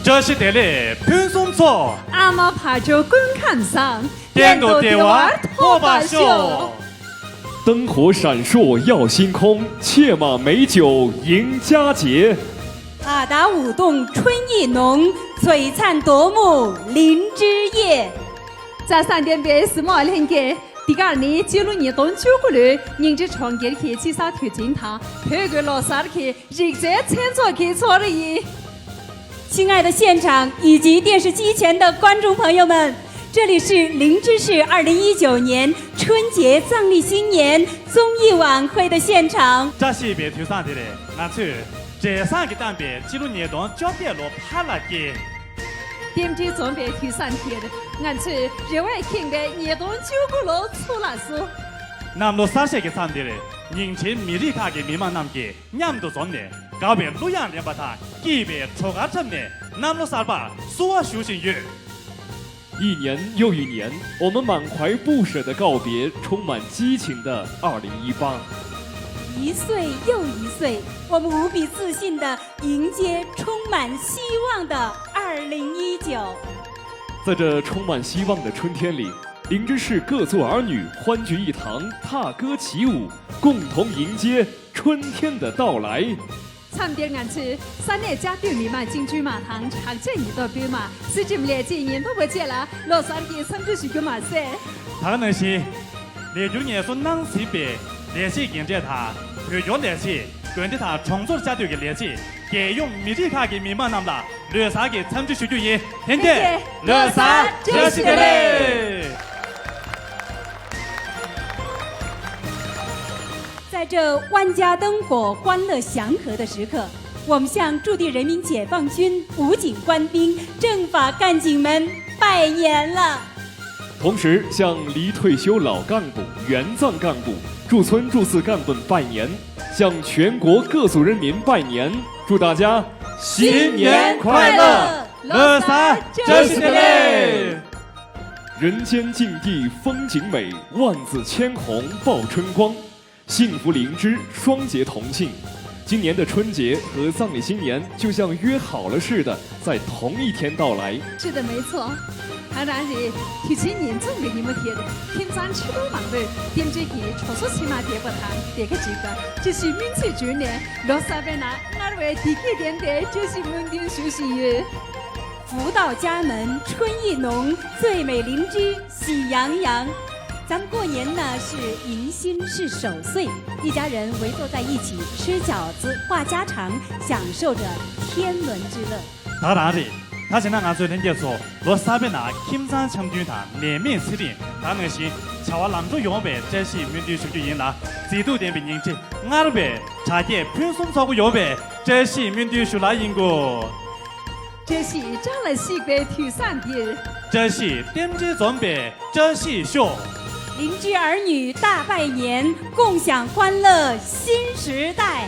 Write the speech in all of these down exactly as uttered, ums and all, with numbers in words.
བཀྲ་ཤིས་བདེ་ལེགས་ཕུན་སུམ་ཚོགས། ཨ་མ་བག་ཕྱུགས་སྐུ་ཁམས་བཟང་། གཏན་དུ་བདེ་བར་ཐོབ་པར་ཤོག། 灯火闪烁耀星空，且把美酒迎佳节。 ཨ་ད་འུ་དུང་春意浓，璀璨夺目灵芝叶། བྱ་བཟང་ལྡན་པའི་གཟིགས་མོ་ལྷན་རྒྱས། འདི་གར་ནི་སྤྱི་ལོ་ཉིས་སྟོང་བཅུ་དགུ་ལོའི་ཉིང་ཁྲི་གྲོང་ཁྱེར་གྱི་དཔྱིད་གསར་དུས་ཆེན་དང་བོད་ཀྱི་ལོ་གསར་གྱི་རིག་རྩལ་མཚན་ཚོགས་ཀྱི་ཚོགས་ར་ཡིན། 亲爱的现场以及电视机前的观众朋友们，这里是灵芝市二零一九年春节藏历新年综艺晚会的现场。 བཀྲ་ཤིས་པའི་དུས་བཟང་འདིར་ང་ཚོས་འབྲས་བཟང་གིས་གཏམས་པའི་སྤྱི་ལོ་ཉིས་སྟོང་བཅོ་བརྒྱད་ལོ་ཕར་ལ་སྐྱེལ། རྟེན་འབྲེལ་འཛོམས་པའི་དུས་བཟང་འདིར་ང་ཚོས་རེ་བས་ཁེངས་པའི་ཉིས་སྟོང་བཅུ་དགུ་ལོ་ཚུར་ལ་བསུ། གནམ་ལོ་གསར་བཞད་ཀྱི་མཚམས་འདིར་ཉིང་ཁྲིའི་མི་རིགས་ཁག་གི་མི་མང་རྣམས་ཀྱིས་མཉམ་དུ་འཛོམས་ནས་དགའ་བའི་གླུ་དབྱངས་ལེན་པ་དང་སྐྱིད་པའི་བྲོ་གར་འཁྲབ་ནས་གནམ་ལོ་གསར་པར་བསུ་བ་ཞུ་བཞིན་ཡོད། 一年又一年，我们满怀不舍的告别充满激情的二零一八。 一岁又一岁，我们无比自信地迎接充满希望的二零一九。 在这充满希望的春天里，灵芝市各族儿女欢聚一堂，踏歌起舞，共同迎接春天的到来。 མཚམས་འདིར་ང་ཚོས་ས་གནས་བཅའ་སྡོད་མི་མང་གཅིག་མཇུག་མ་དང་དྲག་ཆས་ཉེན་རྟོག་པུས་མ། སྲིད་ཁྲིམས་ལས་བྱེད་ཉེན་རྟོག་པ་བཅས་ལ་ལོ་གསར་གྱི་འཚམས་འདྲི་ཞུ་རྒྱུ་མ་ཟད། ད་ག་ནང་བཞིན། ལས་འཁྱུར་ངལ་གསོ་གནང་ཟིན་པའི་ལས་བྱེད་རྒན་གྲས་དང་བོད་སྐྱོར་ལས་བྱེད། དགོན་སྡེ་དང་གྲོང་ཚོར་བཅའ་སྡོད་ཀྱི་ལས་བྱེད། རྒྱལ་ཡོངས་མི་རིགས་ཁག་གི་མི་མང་རྣམས་ལ་ལོ་གསར་གྱི་འཚམས་འདྲི་ཞུ་རྒྱུ་ཡིན། ལྷན་རྒྱས་ལོ་གསར་བཀྲ་ཤིས་བདེ་ལེགས། 在这万家灯火、欢乐祥和的时刻，我们向驻地人民解放军、武警官兵、政法干警们拜年了。 同时向离退休老干部、援藏干部、驻村驻寺干部拜年，向全国各族人民拜年，祝大家新年快乐！ ལོ་གསར་བཀྲ་ཤིས་བདེ་ལེགས། 人间净地风景美，万紫千红报春光。 幸福灵芝，双节同庆。今年的春节和藏历新年就像约好了似的，在同一天到来。 是的，没错。 ད་རང་རེད། དུས་ཆེན་ཉིན་མཚུངས་ཀྱི་ཉིན་མོ་དེར་ཁྱིམ་ཚང་ཆེ་འབྲིང་མང་པོས་རྟེན་འབྲེལ་གྱི་གྲོགས་ཚོ་ཚང་མ་བསྡེབས་པ་དང་སྡེར་ཁ་གཅིག་པ་བཀྲ་ཤིས་སྨོན་ཚིག་བརྗོད་ནས་ལོ་གསར་པའི་ནང་སྔར་བས་བདེ་སྐྱིད་ལྡན་པའི་བཀྲ་ཤིས་སྨོན་འདུན་ཞུ་བཞིན་ཡོད། 福到家门，春意浓，最美灵芝喜洋洋。咱们过年呢是迎新是守岁，一家人围坐在一起吃饺子、话家常，享受着天伦之乐。 ད་རང་རེད། ད་བྱས་ན་ང་ཚོའི་ལྷན་རྒྱས་ཚོ་ལོ་གསར་པའི་ནང་ཁྱིམ་ཚང་འཆམ་མཐུན་དང་ནད་མེད་ཚེ་རིང་། ད་ནང་བཞིན་བྱ་བ་ལམ་འགྲོ་ཡོང་བའི་བཀྲ་ཤིས་སྨོན་འདུན་ཞུ་རྒྱུ་ཡིན་ལ། མཛེས་སྡུག་ལྡན་པའི་ཉིང་ཁྲི་སྔར་བས་དར་རྒྱས་ཕུན་སུམ་ཚོགས་པོ་ཡོང་བའི་བཀྲ་ཤིས་སྨོན་འདུན་ཞུ་ལ་ཡིན་གོ། 这是张了戏被退散的。 བཀྲ་ཤིས་རྟེན་འབྲེལ་འཛོམས་པའི་བཀྲ་ཤིས་ཤོག། 邻居儿女大拜年，共享欢乐新时代。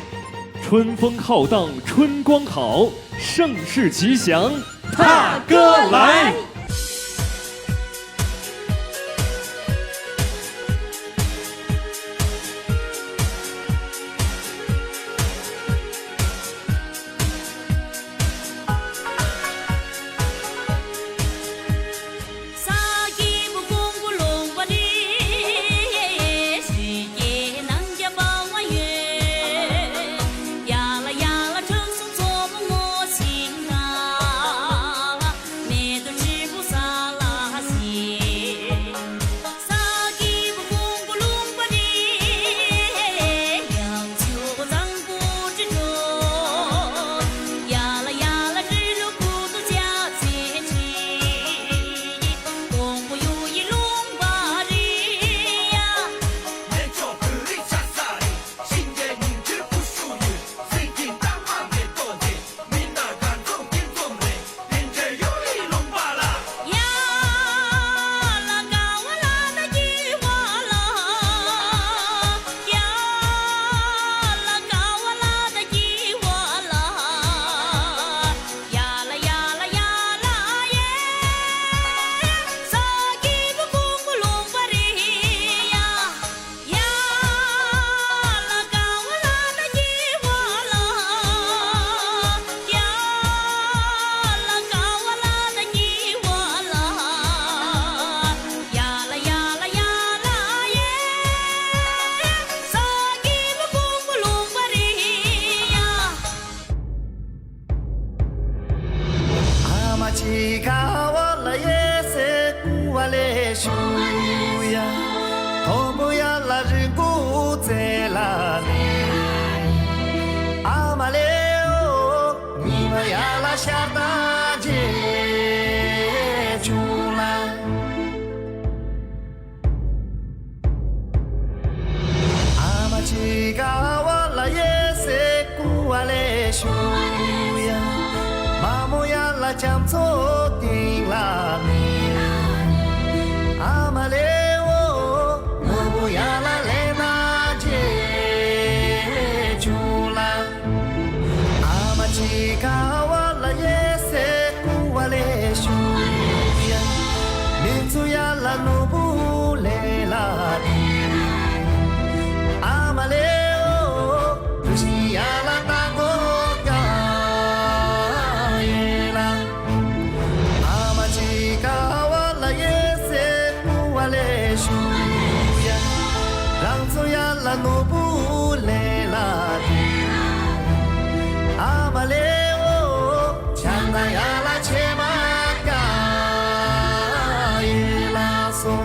春风浩荡春光好，盛世吉祥踏歌来。ཅི་ག་བ་ལ་ཡེ་སེ་ཀུ་བ་ལེ་ཤུ་ཡ། མཐོན་པོ་ཡ་ལ་རི་མགོ་རྩེ་ལ་ནི། ཨ་མ་ལེ་འོ། ཉི་མ་ཡ་ལ་ཤར་ད་རྗེས་ཆུང་ལ། ཨ་མ་ཅི་ག་བ་ལ་ཡེ་སེ་ཀུ་བ་ལེ་ཤུ་ཡ། མ་མོ་ཡ་ལ་རྒྱ་མཚོ་སྟེང་ལ་མི། ཨ་མ་ལེ་འོ། ནོར་བུ་ཡ་ལ་ལེ་ན་རྗེས་ཆུང་ལ། ཨ་མ་ཅི་ག་བ་ལ་ཡེ་སེ་ཀུ་བ་ལེ་ཤུ་ཡ། མི་ཚུ་ཡ་ལ་ནོར་བུ་ལེ་ལ་ཏི། ཨ་མ་ལེ་འོ། གྲུ་བཞི་ཡ་ལ་རྟ་མགོ་ཀ་ཡེ་ལ། ཨ་མ་ཅི་ག་བ་ལ་ཡེ་སེ་ཀུ་བ་ལེ་ཤུ་ཡ། རང་ཚོ་ཡ་ལ་ནོར་བུ་ལེ་ལ་ཏི། ཨ་མ་ལེ་འོ། ཆང་ད་ཡ་ལ་ཆེ་མ་ཀ་ཡེ་ལ་སོ།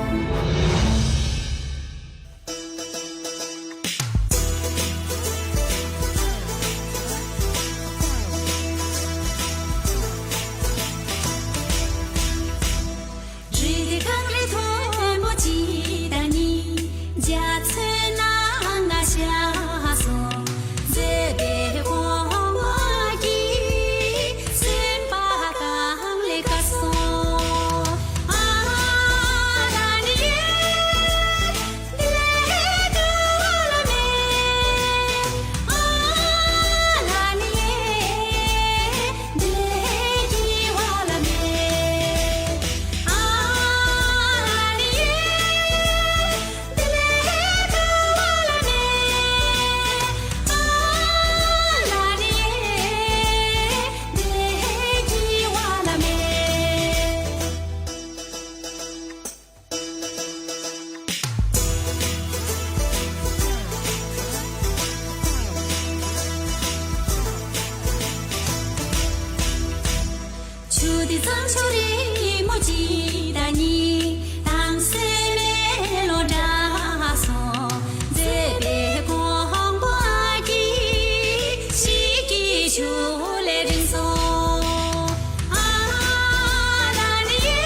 རི་དེ་གངས་རི་མཐོན་པོ་ཅིག་དང་ནི། འཇའ་ཚོན་སྣ་ལྔ་ཤར་སོང་། མཛེས་པའི་གོང་བ་གི་སེམས་པ་གང་ལེ་དགའ་སོང་། ཨ་ལ་ནི་ཡེ། ཆུ་དེ་གཙང་ཆུ་རི་མོ་ཅིག་དང་ནི། དྭངས་སེ་མེ་ལོང་འདྲ་སོང་། མཛེས་པའི་གོང་བ་གི་ཤིག་གི་ཆུ་ལེ་རིང་སོང་། ཨ་ལ་ནི་ཡེ།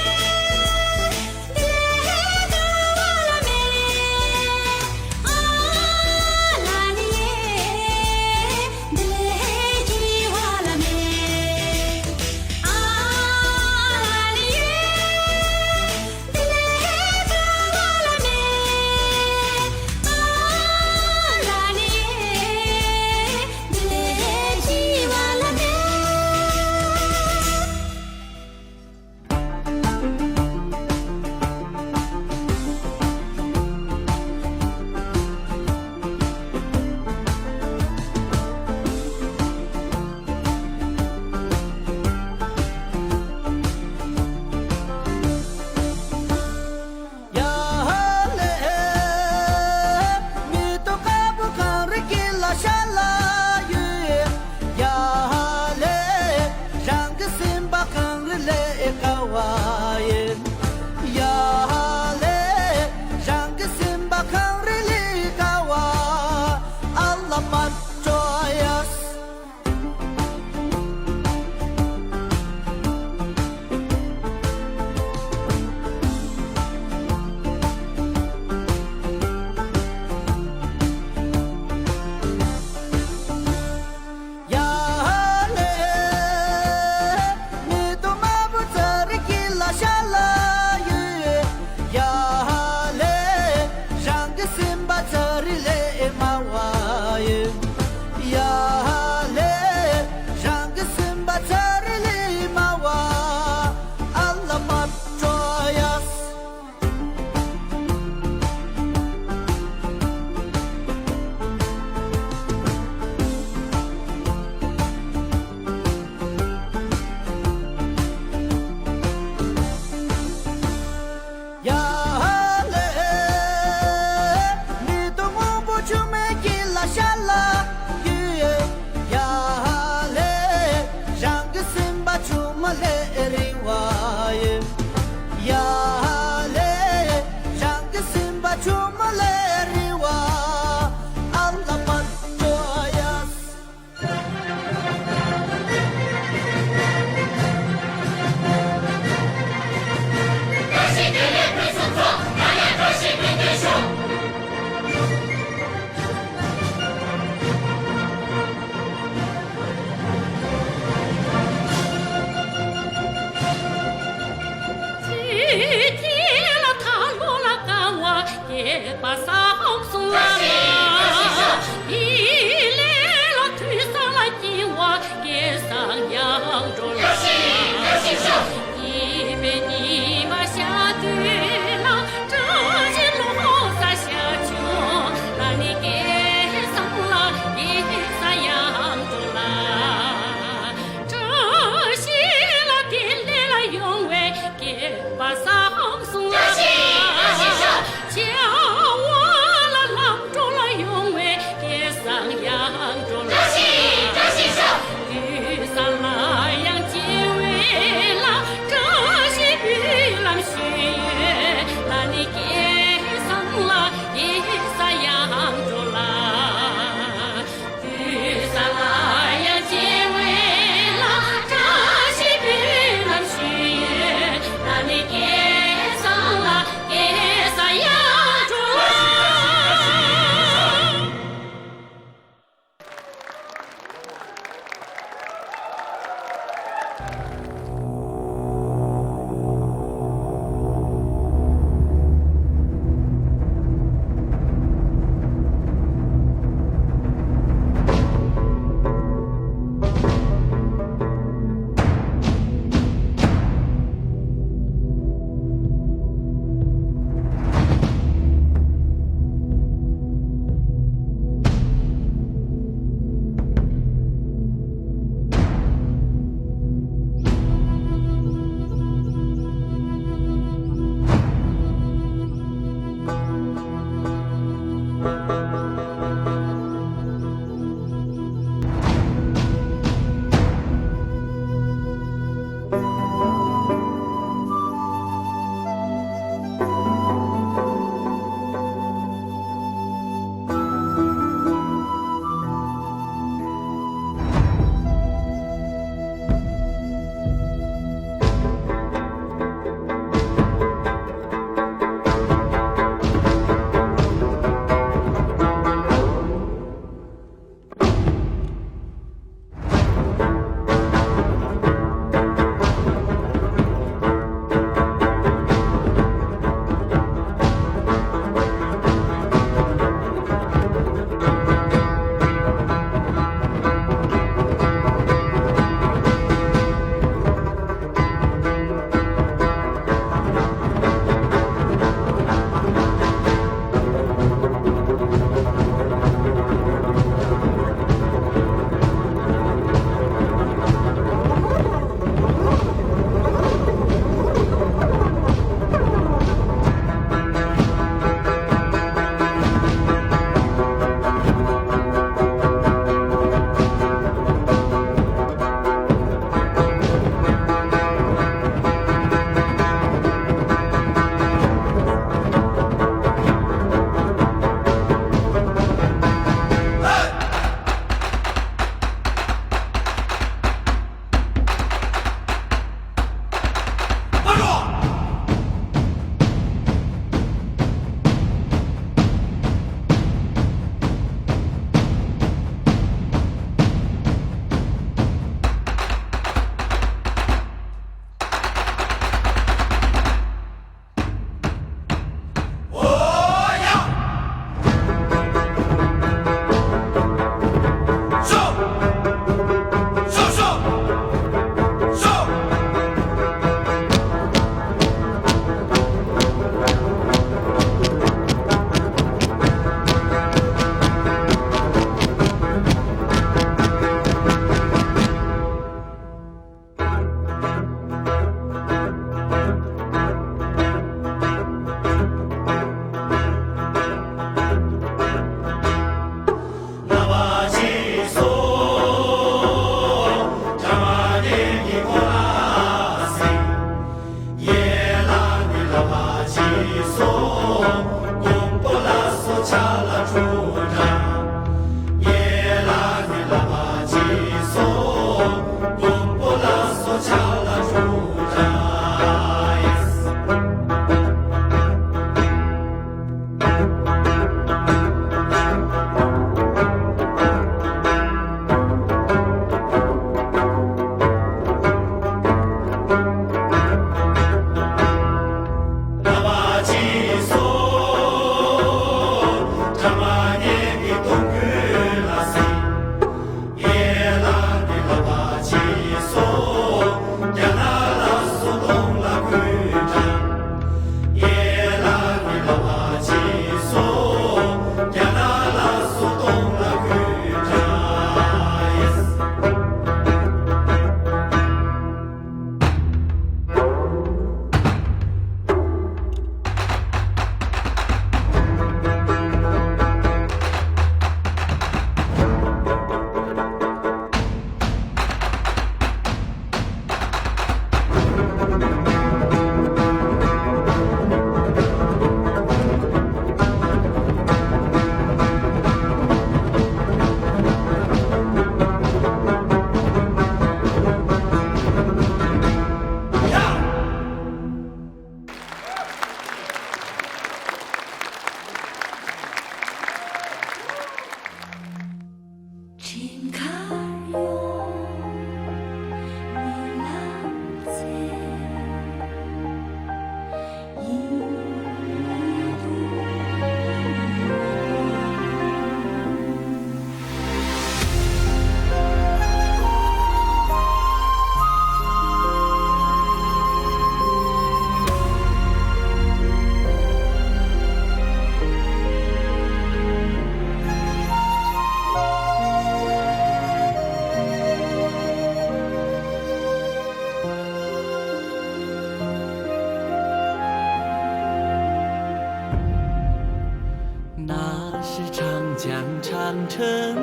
长城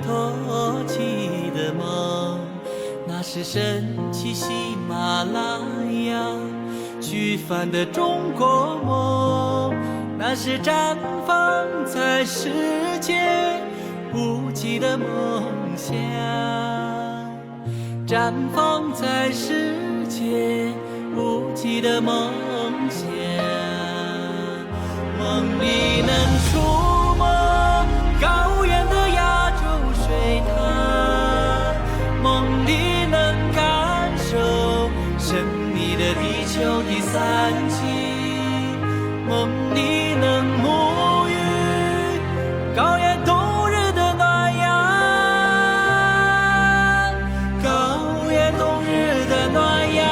托起的梦，那是神奇喜马拉雅，举帆的中国梦，那是绽放在世界无际的梦想。 绽放在世界无际的梦想。梦里能触摸高原的亚洲水潭，梦里能感受神秘的地球第三季，梦里能沐浴 高原冬日的暖阳，高原冬日的暖阳。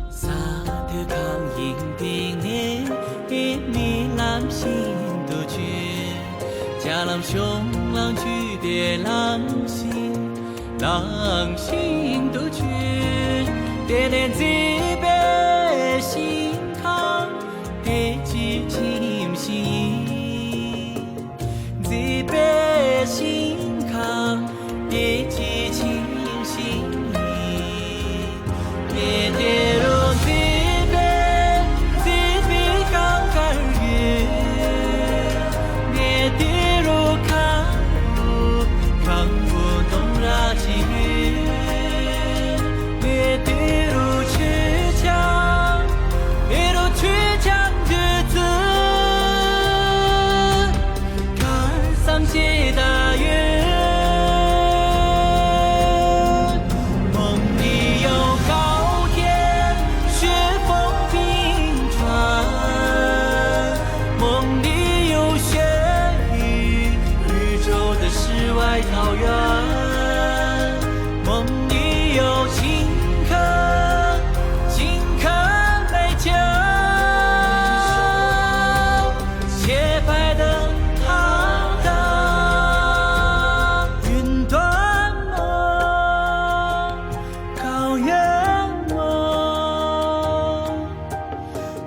沙滩康营顶面，一米浪心独居，江浪雄浪举的浪心。 狼行独居，点点脊背心康，跌击清醒，脊背心康，跌击清醒。 ཉལ་ཏེ་རུ་ཙི་པེ་ཙི་པེ་ཀང་ཀར་ཡོད། ཉལ་ཏེ་རུ་ཁ་རུ་ཁང་བུ་དོང་ར་ཅི་ཡོད། ཉལ་ཏེ་རུ་ཆུ་ཆང་ཨེ་རུ་ཆུ་ཆང་དུ་ཙི། གར་སང་ཅི་ད་ཡོད། 梦里有高原雪峰冰川，梦里有雪域宇宙的世外桃源，梦里有青稞青稞美酒，洁白的汤汤云端梦。 高原梦，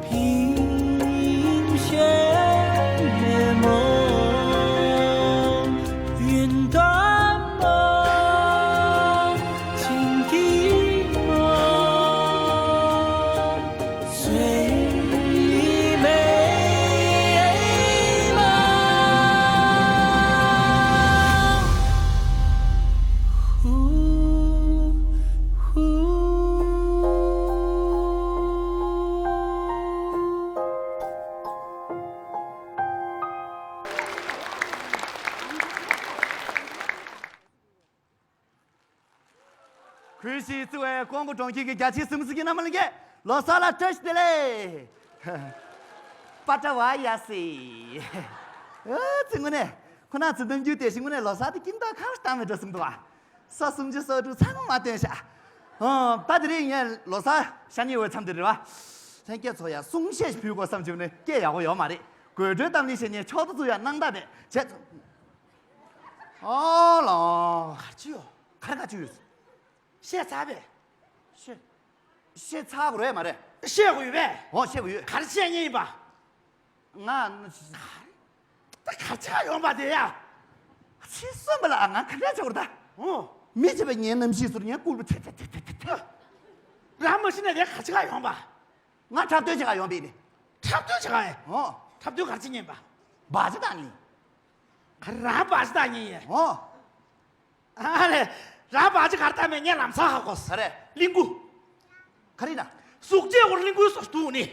冰雪月梦，云端梦，青地梦。 最美梦。呼呼。 གུས་ཞིག་བརྩི་བའི་ཀོང་པོ་གྲོང་ཁྱེར་གྱི་རྒྱ་ཆེའི་སྲིད་བློན་ཚོགས་ཀྱི་རྣམ་པ་ལྷན་རྒྱས། ལོ་གསར་ལ་བཀྲ་ཤིས་བདེ་ལེགས། པ་ཏྲ་བ་ཡ་སི། ཨ་ཙི་དངོས་གནས་ཁོ་ན་ཚོ་གཏམ་རྒྱུད་དེ་ཞིག་དངོས་གནས་ལོ་གསར་དེ་ཀིན་ཏོ་ཁང་བཏང་བའི་འགྲོ་སོང་འདུག་བ། ས་སུམ་ཅུ་སོ་དྲུག་ཚང་མ་བཏོན་ཤག་ཨོ་ད་དེ་རིང་ངས་ལོ་གསར་ཤ་ཉེ་བའི་མཚམས་དེ་རེད་བ། ལྷན་རྒྱས་ཚོ་ཡ་གསུང་བཤད་ཞིག་ཕུལ་དགོས་བསམ་བྱུང་ནས་སྐད་ཡག་པོ་ཡོད་མ་རེད། དགོད་བྲོའི་གཏམ་གླེང་བྱེད་ཉན་ཆོག་ཏུ་ཚུགས་ཡ་གནང་ད་མེད་བྱས། ཨོ་ལོ། ག་ཅི་ཡོད། ག་རེ་ག་ཅི་ཡོད། བཤད་ཚར་བས། བཤད། བཤད་ཚར་དགོས་རེད་མ་རེད། བཤད་དགོས་ཡོད་པས། ཨོ་བཤད་དགོས་ཡོད། ག་རེ་བཤད་ཉེན་ཡིན་པ། ང་། ད་ག་ཅི་ཡོང་པ་དེ་ཡ། ཚིག་གསོན་པ་ལ་ང་ག་འདྲ་བྱེད་དགོས་རེད་ད། ཨོ། མི་བྱེད་པ་ངའི་རྣམ་ཤེས་ཚོར་ངའི་ལྐུགས་པ་ཐེ་ཐེ་ཐེ་ཐེ་ཐེ། རང་མ་ཤི་ན་དེ་ག་ཅི་ག་ཡོང་པ། ང་འཁྲབ་སྟོན་བྱེད་ག་ཡོང་པ་ཡིན། འཁྲབ་སྟོན་བྱེད་ག་ཡིན། ཨོ། འཁྲབ་སྟོན་ག་རེ་བྱེད་ཉེན་པ། སྦག་ཅི་བཏང་ཉེན། ག་རེ་རང་སྦག་ཅི་བཏང་ཉེན་ཡིན། ཨོ། ཨ་ལེ། རང་སྦག་ཅི་ག་རེ་བཏང་མེད་ངས་ལམ་སང་ཧ་གོ་ས་རེད། གླིང་བུ། ག་རེ་ན། གཟུགས་བྱད་སྐོར་གླིང་བུའི་སོ་སྡུག་ནི།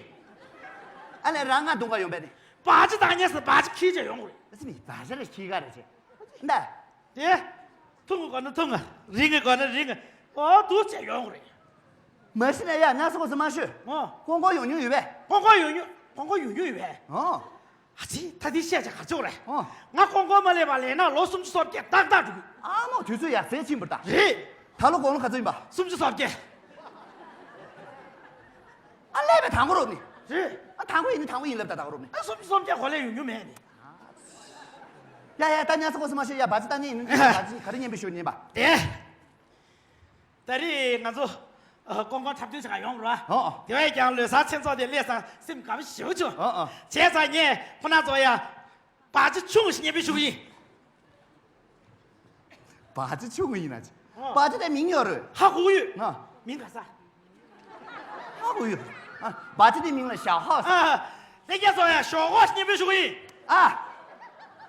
ཨ་ལེ་རང་ང་རྡུང་ག་ཡོང་པས་ནི། སྦག་ཅི་བཏང་ཉེན་ཟེར་སྦག་ཅི་ཁྱི་བྱས་ཡོང་གི་རེད། ཨ་ཙི་མི་སྦག་ཅི་རེ་ཁྱི་ག་རེ་བྱས། འདའ། དེ། ཐུང་གི་གོ་ན་ཐུང་གི། རིང་གི་གོ་ན་རིང་གི། ཨོ་འདུག་བྱས་ཡོང་གི་རེད། མ་གཞི་ནས་ཡ་ན་སོ་གོ་སོ་མ་ཤོད། ཨོ། ཀོང་ཀོང་ཡོང་མྱོང་ཡོད་པས། ཀོང་ཀོང་ཡོང་མྱོང་། ཀོང་ཀོང་ཡོང་མྱོང་ཡོད་པས། ཨོ། ཨ་ཙི། ད་འདི་བཤད་བྱ་ག་ཚོད་རེད། ཨོ། ང་ཀོང་ཀོང་མ་སླེབས་པར་ལས་ནག་ལོ་སུམ་ཅུ་སོ་བརྒྱད་ཏག་ཏག་འགྲོ་གི། ཨ་མོ། དུས་ཚོད་ཡར་ཟད་ཕྱིན་པ་རེད་ད། རེད། ད་ལོ་དགུང་ལོ་ག་ཚོད་ཡིན་པ། སུམ་ཅུ་སོ་བརྒྱད། ཨ་ལས་པའི་དང་པོ་རོབ་ནི། རེད། ཨ་དང་པོ་ཡིན་ནི་དང་པོ་ཡིན་ལབ་ད་དང་པོ་རོབ་ནི། ཨ་སུམ་ཅུ་སོ་བརྒྱད་གོ་ལས་ཡོང་རྒྱུ་མེད་ནི། ཡ་ཡ། ད་ཉ་ཚ་གོ་སི་མ་ཤེས་ཡ། བ་ཅི་ད་ནི་ཡིན་ནི་བ་ཅི་ག་རེ་སྙན་པོ་ཞུ་ཉན་པ། དེ། ད་རེས་ང་ཚོ་ཨ་ཀོང་ཀོང་འཁྲབ་སྟོན་བྱེད་ག་ཡོང་ར། ཨོ་ཨོ། དེ་བས་ཀྱང་ལོ་གསར་མཚན་ཚོགས་དེ་སླེབས་སང་སེམས་དགའ་པོ་ཞེ་པོ་བྱུང་། ཨོ་ཨོ། བྱས་ཙང་ངས་ཁོ་ན་ཚོ་ཡ་བ་ཅི་ཆུང་ཞིག་སྙན་པོ་ཞུ་གི་ཡིན། བ་ཅི་ཆུང་ཡིན་ན་ཅི། ཨོ། བ་ཅི་དེ་མིང་ཡོད་རེད། ཧ་གོ་གི་ཡོད། ན། མིང་ག་ས། ཧ་གོ་ཡོད། ཨ། བ་ཅི་དེ་མིང་ལ་ཞའོ་ཧའོ་ཟེར། ཨ། ལྷན་རྒྱས་ཚོ་ཡ་ཞའོ་ཧའོ་སྙན་པོ་ཞུ་གི་ཡིན། ཨ།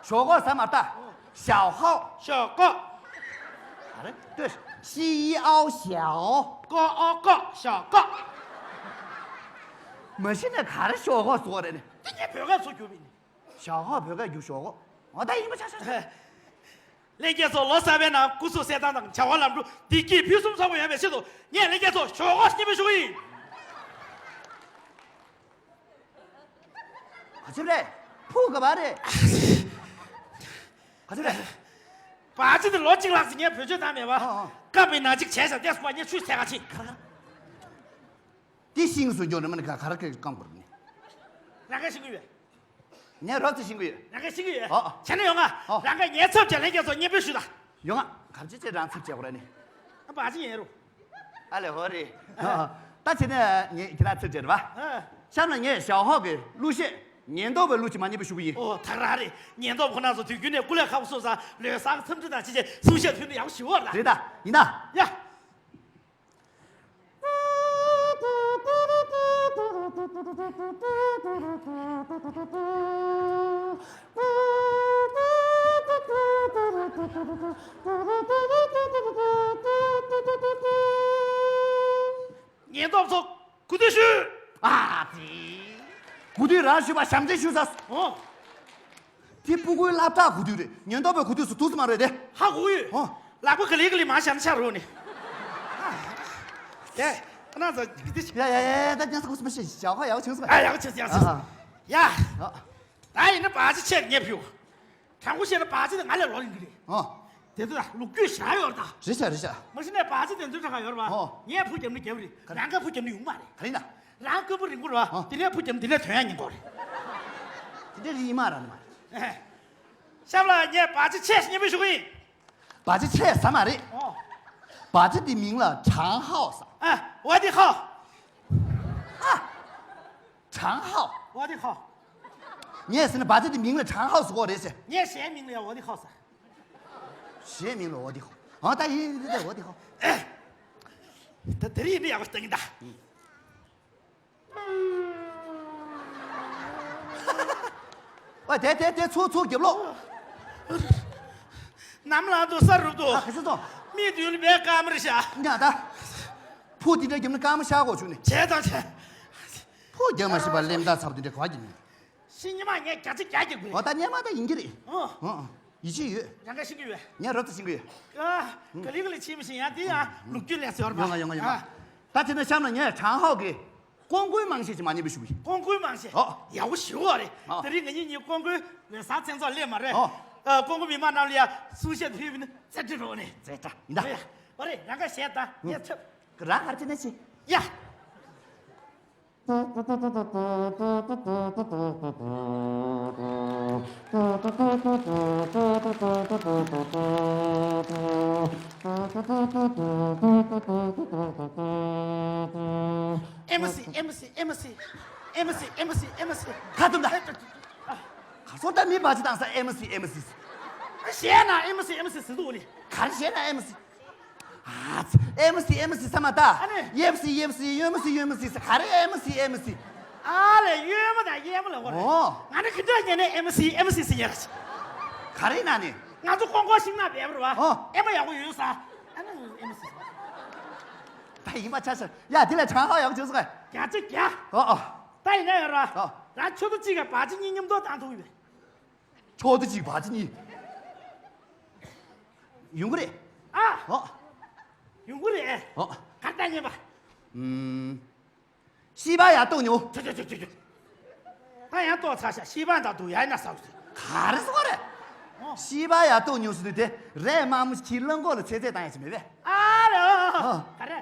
ཞའོ་ཧའོ་ཟེར་མ་ད། ཞའོ་ཧའོ། ཞའོ་ཧའོ། ག་རེ་ལྟོས། ཤི་ཨའོ་ཞའོ། ཀོ་ཨོ་ཀོ། ཞའོ་ཀོ། མ་གཞི་ནས་ག་རེ་ཞའོ་ཧའོ་ཟེར་བ་རེད་ནི། དེ་ངས་བོད་སྐད་ཚུར་བསྒྱུར་བ་ཡིན། ཞའོ་ཧའོ་བོད་སྐད་བསྒྱུར་ཞའོ་ཧའོ། འོ་ད་ཡིན་པ་ཆགས་ཆགས་ཆགས། ལྷན་རྒྱས་ཚོ་ལོ་གསར་པའི་ནང་སྐུ་གཟུགས་གསལ་ཐང་དང་བྱ་བ་ལམ་འགྲོ་བདེ་སྐྱིད་ཕུན་སུམ་ཚོགས་པ་ཡོང་བའི་ཆེད་དུ་ངས་ལྷན་རྒྱས་ཚོ་ཞའོ་ཧའོ་སྙན་པོ་ཞུ་གི་ཡིན། ག་ཚོད་རེད། ཕུག་ག་བ་རེད། ག་ཚོད་རེད། བ་ཅི་དེ་ལོ་གཅིག་ལྷག་ཙམ་ངས་བེད་སྤྱོད་བཏང་མེད་པ། ཨ་ཨ། སྐབས་མི་ན་གཅིག་བྱས་ཤག་བལྟས་སོང་བ། ངས་ཆུ་ཚད་ག་ཕྱིན། དེ་ཤིང་སུ་འགྱོ་ནི་མ་ནི་ག་ག་ར་གི་རྐང་བར་ནི། རང་ག་ཤིང་གི་ཡོད། ངས་རོབ་ཙམ་ཤིང་གི་ཡོད། རང་ག་ཤིང་གི་ཡོད། ཨོ། བྱས་ན་ཡོང་ང་། ཨོ། རང་ག་ངའི་ཚབ་བྱས་ལྷན་རྒྱས་ཚོ་སྙན་པོ་ཞུ་ད། ཡོང་ང་། ག་རེ་བྱས་རང་ཚབ་བྱས་གོ་ར་ནི། ཨ་བ་ཅི་ཡིན་རུ། ཨ་ལེ་ཧོ་རེ། ད་བྱས་ན་ངས་ཁྱེད་རང་ཚབ་བྱས་རེད་པ། ཨ། གཤམ་ལ་ངས་ཞའོ་ཧའོ་གི་གླུ་གཞས་ཉེན་རྟོག་པའི་གླུ་ཅིག་མ་སྙན་པོ་ཞུ་གི་ཡིན། ཨོ་ད་རང་རེད། ཉེན་རྟོག་པ་ཁོ་ན་ཚོ་དུས་རྒྱུན་ནས་སྐུ་ལས་ཁག་པོ་སོང་ཙང་ལོ་གསར་འཚམས་འདྲི་དང་བྱས་རྗེས་གསུང་བཤད་ཕུལ་ན་ཡག་པོ་ཞེ་པོ་རེད་ད། རེད་ད། ཡིན་ད། ཡ། ཉེན་རྟོག་ཚོ་གོ་ཐོས་ཞུས། ཨ་ཙི། གོ་ཐོས་རང་ཞུས་པ་ཞབས་འདྲེན་ཞུས་ས། ཨོ། དེ་སྤུ་གུའི་སློབ་གྲྭ་གོ་ཐོས་རེད། ཉེན་རྟོག་པས་གོ་ཐོས་སུ་ཐུག་ས་མ་རེད་དེ། ཧ་གོ་ཡོད། ཨོ། ལག་པ་ག་ལེ་ག་ལེ་མང་ཤ་ན་ཆ་རོ་ནི། དེ་ཁོ་ན་ཚོ་འདི། ཡ་ཡ་ཡ་ཡ། ད་ཉན་ས་གོ་ས་མ་ཤེས། ཞའོ་ཧའོ་ཡག་བྱུང་སོང་། ཨ་ཡག་བྱུང་ཡག་བྱུང་། ཡ། ད་ཡིན་ན་བ་ཅི་ཆེད་ངས་ཕུལ། དྲང་པོ་བཤད་ན་བ་ཅི་དེ་ང་ལས་ལོ་ཡིན་གི་རེད། ཨོ། དེ་ཚོ་ལ་ལོ་རྒྱུས་བཞག་ཡོད་རེད་ད། རེད་ཤག་རེད་ཤག། མ་གཞི་ནས་བ་ཅི་དེ་ཚོའི་གྲངས་ཀ་ཡོད་རེད་པ། ཨོ། ངས་ཕུ་རྒྱབ་ནི་རྒྱབ་རེད། རེད། རང་ག་ཕུ་རྒྱབ་ནི་ཡོང་མ་རེད། ག་རེ་ཡིན་ན། རང་སྐམ་པོ་རིང་པོ་རེད་པ། ཨོ། དེ་ནས་ཕུ་རྒྱབ་དེ་ནས་ཐོན་ཡག་ཉེན་ཁ་རེད། དེ་འདྲ་རིགས་ཡིན་མ་རེད་ནི་མ་རེད། ཨེ། གཤམ་ལ་ངས་བ་ཅི་ཆེད་སྙན་པོ་ཞུ་གི་ཡིན། བ་ཅི་ཆེད་ཟེར་མ་རེད། ཨོ། བ་ཅི་དེ་མིང་ལ་ཁྲང་ཧའོ་ཟེར། ཨ། ཝ་དི་ཧའོ། ཨ། ཁྲང་ཧའོ། ཝ་དི་ཧའོ། ངས་ཟེར་ན་བ་ཅི་དེ་མིང་ལ་ཁྲང་ཧའོ་ཟེར་གོ་རེད་ཟེར། ངས་གཞས་མིང་ལ་ཡང་ཝ་དི་ཧའོ་ཟེར། གཞས་མིང་ལ་ཝ་དི་ཧའོ། ཨ་ད་ཡིན་ཡིན་ད་ཝ་དི་ཧའོ། ད་དེ་རིང་ཡིན་ན་ཡག་པོ་ཞིག་ལྟ་གིན་ད། ཨ་དེ་དེ་དེ་ཚུར་ཚུར་རྒྱབ་ལོག། ནམ་ལངས་འདུག་ས་རུབ་འདུག། ཨ་ག་ཚོད་སོང་། མི་དུས་ལ་བས་སྐར་མ་རེད་ཤག། ཉག་ད། ཕུ་དེ་འདྲ་རྒྱབ་ན་སྐར་མ་ཤར་གོ་བྱུང་ནི། བྱས་ཙང་བྱས། ཕུ་རྒྱབ་མ་ཤེས་པར་ལེམ་ད་ཚབ་དེ་འདྲ་ག་བ་རྒྱབ་ནི། ཤི་ཉི་མ་ངས་བརྒྱ་ཆ་བརྒྱ་རྒྱག་དགོས། འོ་ད་སྙན་མ་ད་ཡིན་གྱི་རེད། ཨོ། ཨོ་ཨོ། ཡིད་ཆེས་ཡོད། རང་ག་ཤི་གི་ཡོད། ངས་རོབ་ཙམ་ཤི་གི་ཡོད། ཨ། ག་ལེ་ག་ལེ་ཕྱིན་མི་ཤེས། ཡང་དེ་ཡང་ལོ་རྒྱུས་ལས་ཟེར་བ་རེད་པ། ཡོང་ང་ཡོང་ང་ཡོང་ང་། ཨ། ད་དེ་ནས་གཤམ་ལ་ངས་ཁྲང་ཧའོ་གི་ཀོང་ཀུའི་དམངས་གཞས་ཅིག་མ་སྙན་པོ་ཞུ་གི་ཡིན། ཀོང་ཀུའི་དམངས་གཞས། ཨོ། ཡག་པོ་ཞེ་པོ་རེད། ཨོ། དེ་རིང་ང་གཉིས་གཉིས་ཀོང་ཀུའི་ལོ་གསར་མཚན་ཚོགས་སླེབས་མ་རེད། ཨོ། ཨ། ཀོང་ཀུ་མི་མང་རྣམས་ལ་ཡ་གསུང་བཤད་ཕུལ་བ་ཡིན་ན་རྩེ་གྲ་རོགས་ནས། རྩེ་གྲ་ཡིན་ད། ཨོ་ཡ། ཨོ་རེད། རང་ག་གཞས་ད་ངས་འཚབ། རང་ག་རེ་བྱས་ན་བྱེད། ཡ། ཨེམ་སི་ཨེམ་སི་ཨེམ་སི། ཨེམ་སི་ཨེམ་སི་ཨེམ་སི། ཁ་བཙུམ་ད། ཨ། ག་སོང་ད། མི་བ་ཅི་བཏང་ས་ཨེམ་སི་ཨེམ་སི། གཞས་ན་ཨེམ་སི་ཨེམ་སི་ཟེར་འདུག་ནི། ག་རེ་གཞས་ན་ཨེམ་སི། ཨ་ཙི། ཨེམ་སི་ཨེམ་སི་ཟེར་མ་ད། ཨ་ནི། ཡེམ་སི་ཡེམ་སི། ཡོན་མ་སི་ཡོན་མ་སི་ཟེར། ག་རེ་ཨེམ་སི་ཨེམ་སི། ཨ་ལས། ཡོན་མ་དང་ཡེམ་མ་ལ་འོ་རེད། ཨོ། ང་ནི་ཁི་འདྲ་ཉན་ནས་ཨེམ་སི་ཨེམ་སི་ཟེར་ཡ་རེད། ག་རེ་ན་ནི། ང་ཚོ་ཀོང་ཀོང་ཤིང་ནག་སྦས་པ་རེད་པ། ཨོ། ཨེ་མ་ཡག་པོ་ཡོད་ས། ཨ་ནི་ཨེམ་སི། ད་ཡིན་པ་ཆ་ཤར་ཡ། དེ་ལ་གྲངས་ཧ་ཡག་བྱུང་སོང་ངས། བརྒྱ་ཆ་བརྒྱ། ཨོ་ཨོ། ད་ཡིན་ན་ཡོད་ར། ཨོ། རང་ཆུ་ཚོད་གཅིག་ག་བ་ཅི་གཉིས་མཉམ་དུ་བཏང་ཐུབ་ཡོད་པས། ཆུ་ཚོད་གཅིག་བ་ཅི་གཉིས། ཡོང་གི་རེད། ཨ། ཨོ། ཡོང་གི་རེད། ཨོ། ག་རེ་ལྟ་ཉན་པ། ཨུམ། ཤི་བ་ཡ་ཏོ་ཉོ། ཆུ་ཆུ་ཆུ་ཆུ་ཆུ། ད་ཡང་ཏོག་ཚ་ཤ་ཤི་བ་འདྲ་འདུག་ཡ་ན་ཟ་གི་རེད། ག་རེ་ཟེར་བ་རེད། ཨོ། ཤི་བ་ཡ་ཏོག་ཉོ་སྲིད་དུས་དེ་རས་དམར་མོ་ཁྱི་གླང་གོག་ལ་ཚེ་ཚད་བཏང་ཡ་ཅིག་མེད་པས། ཨ་རེ། ཨོ། ག་རེ།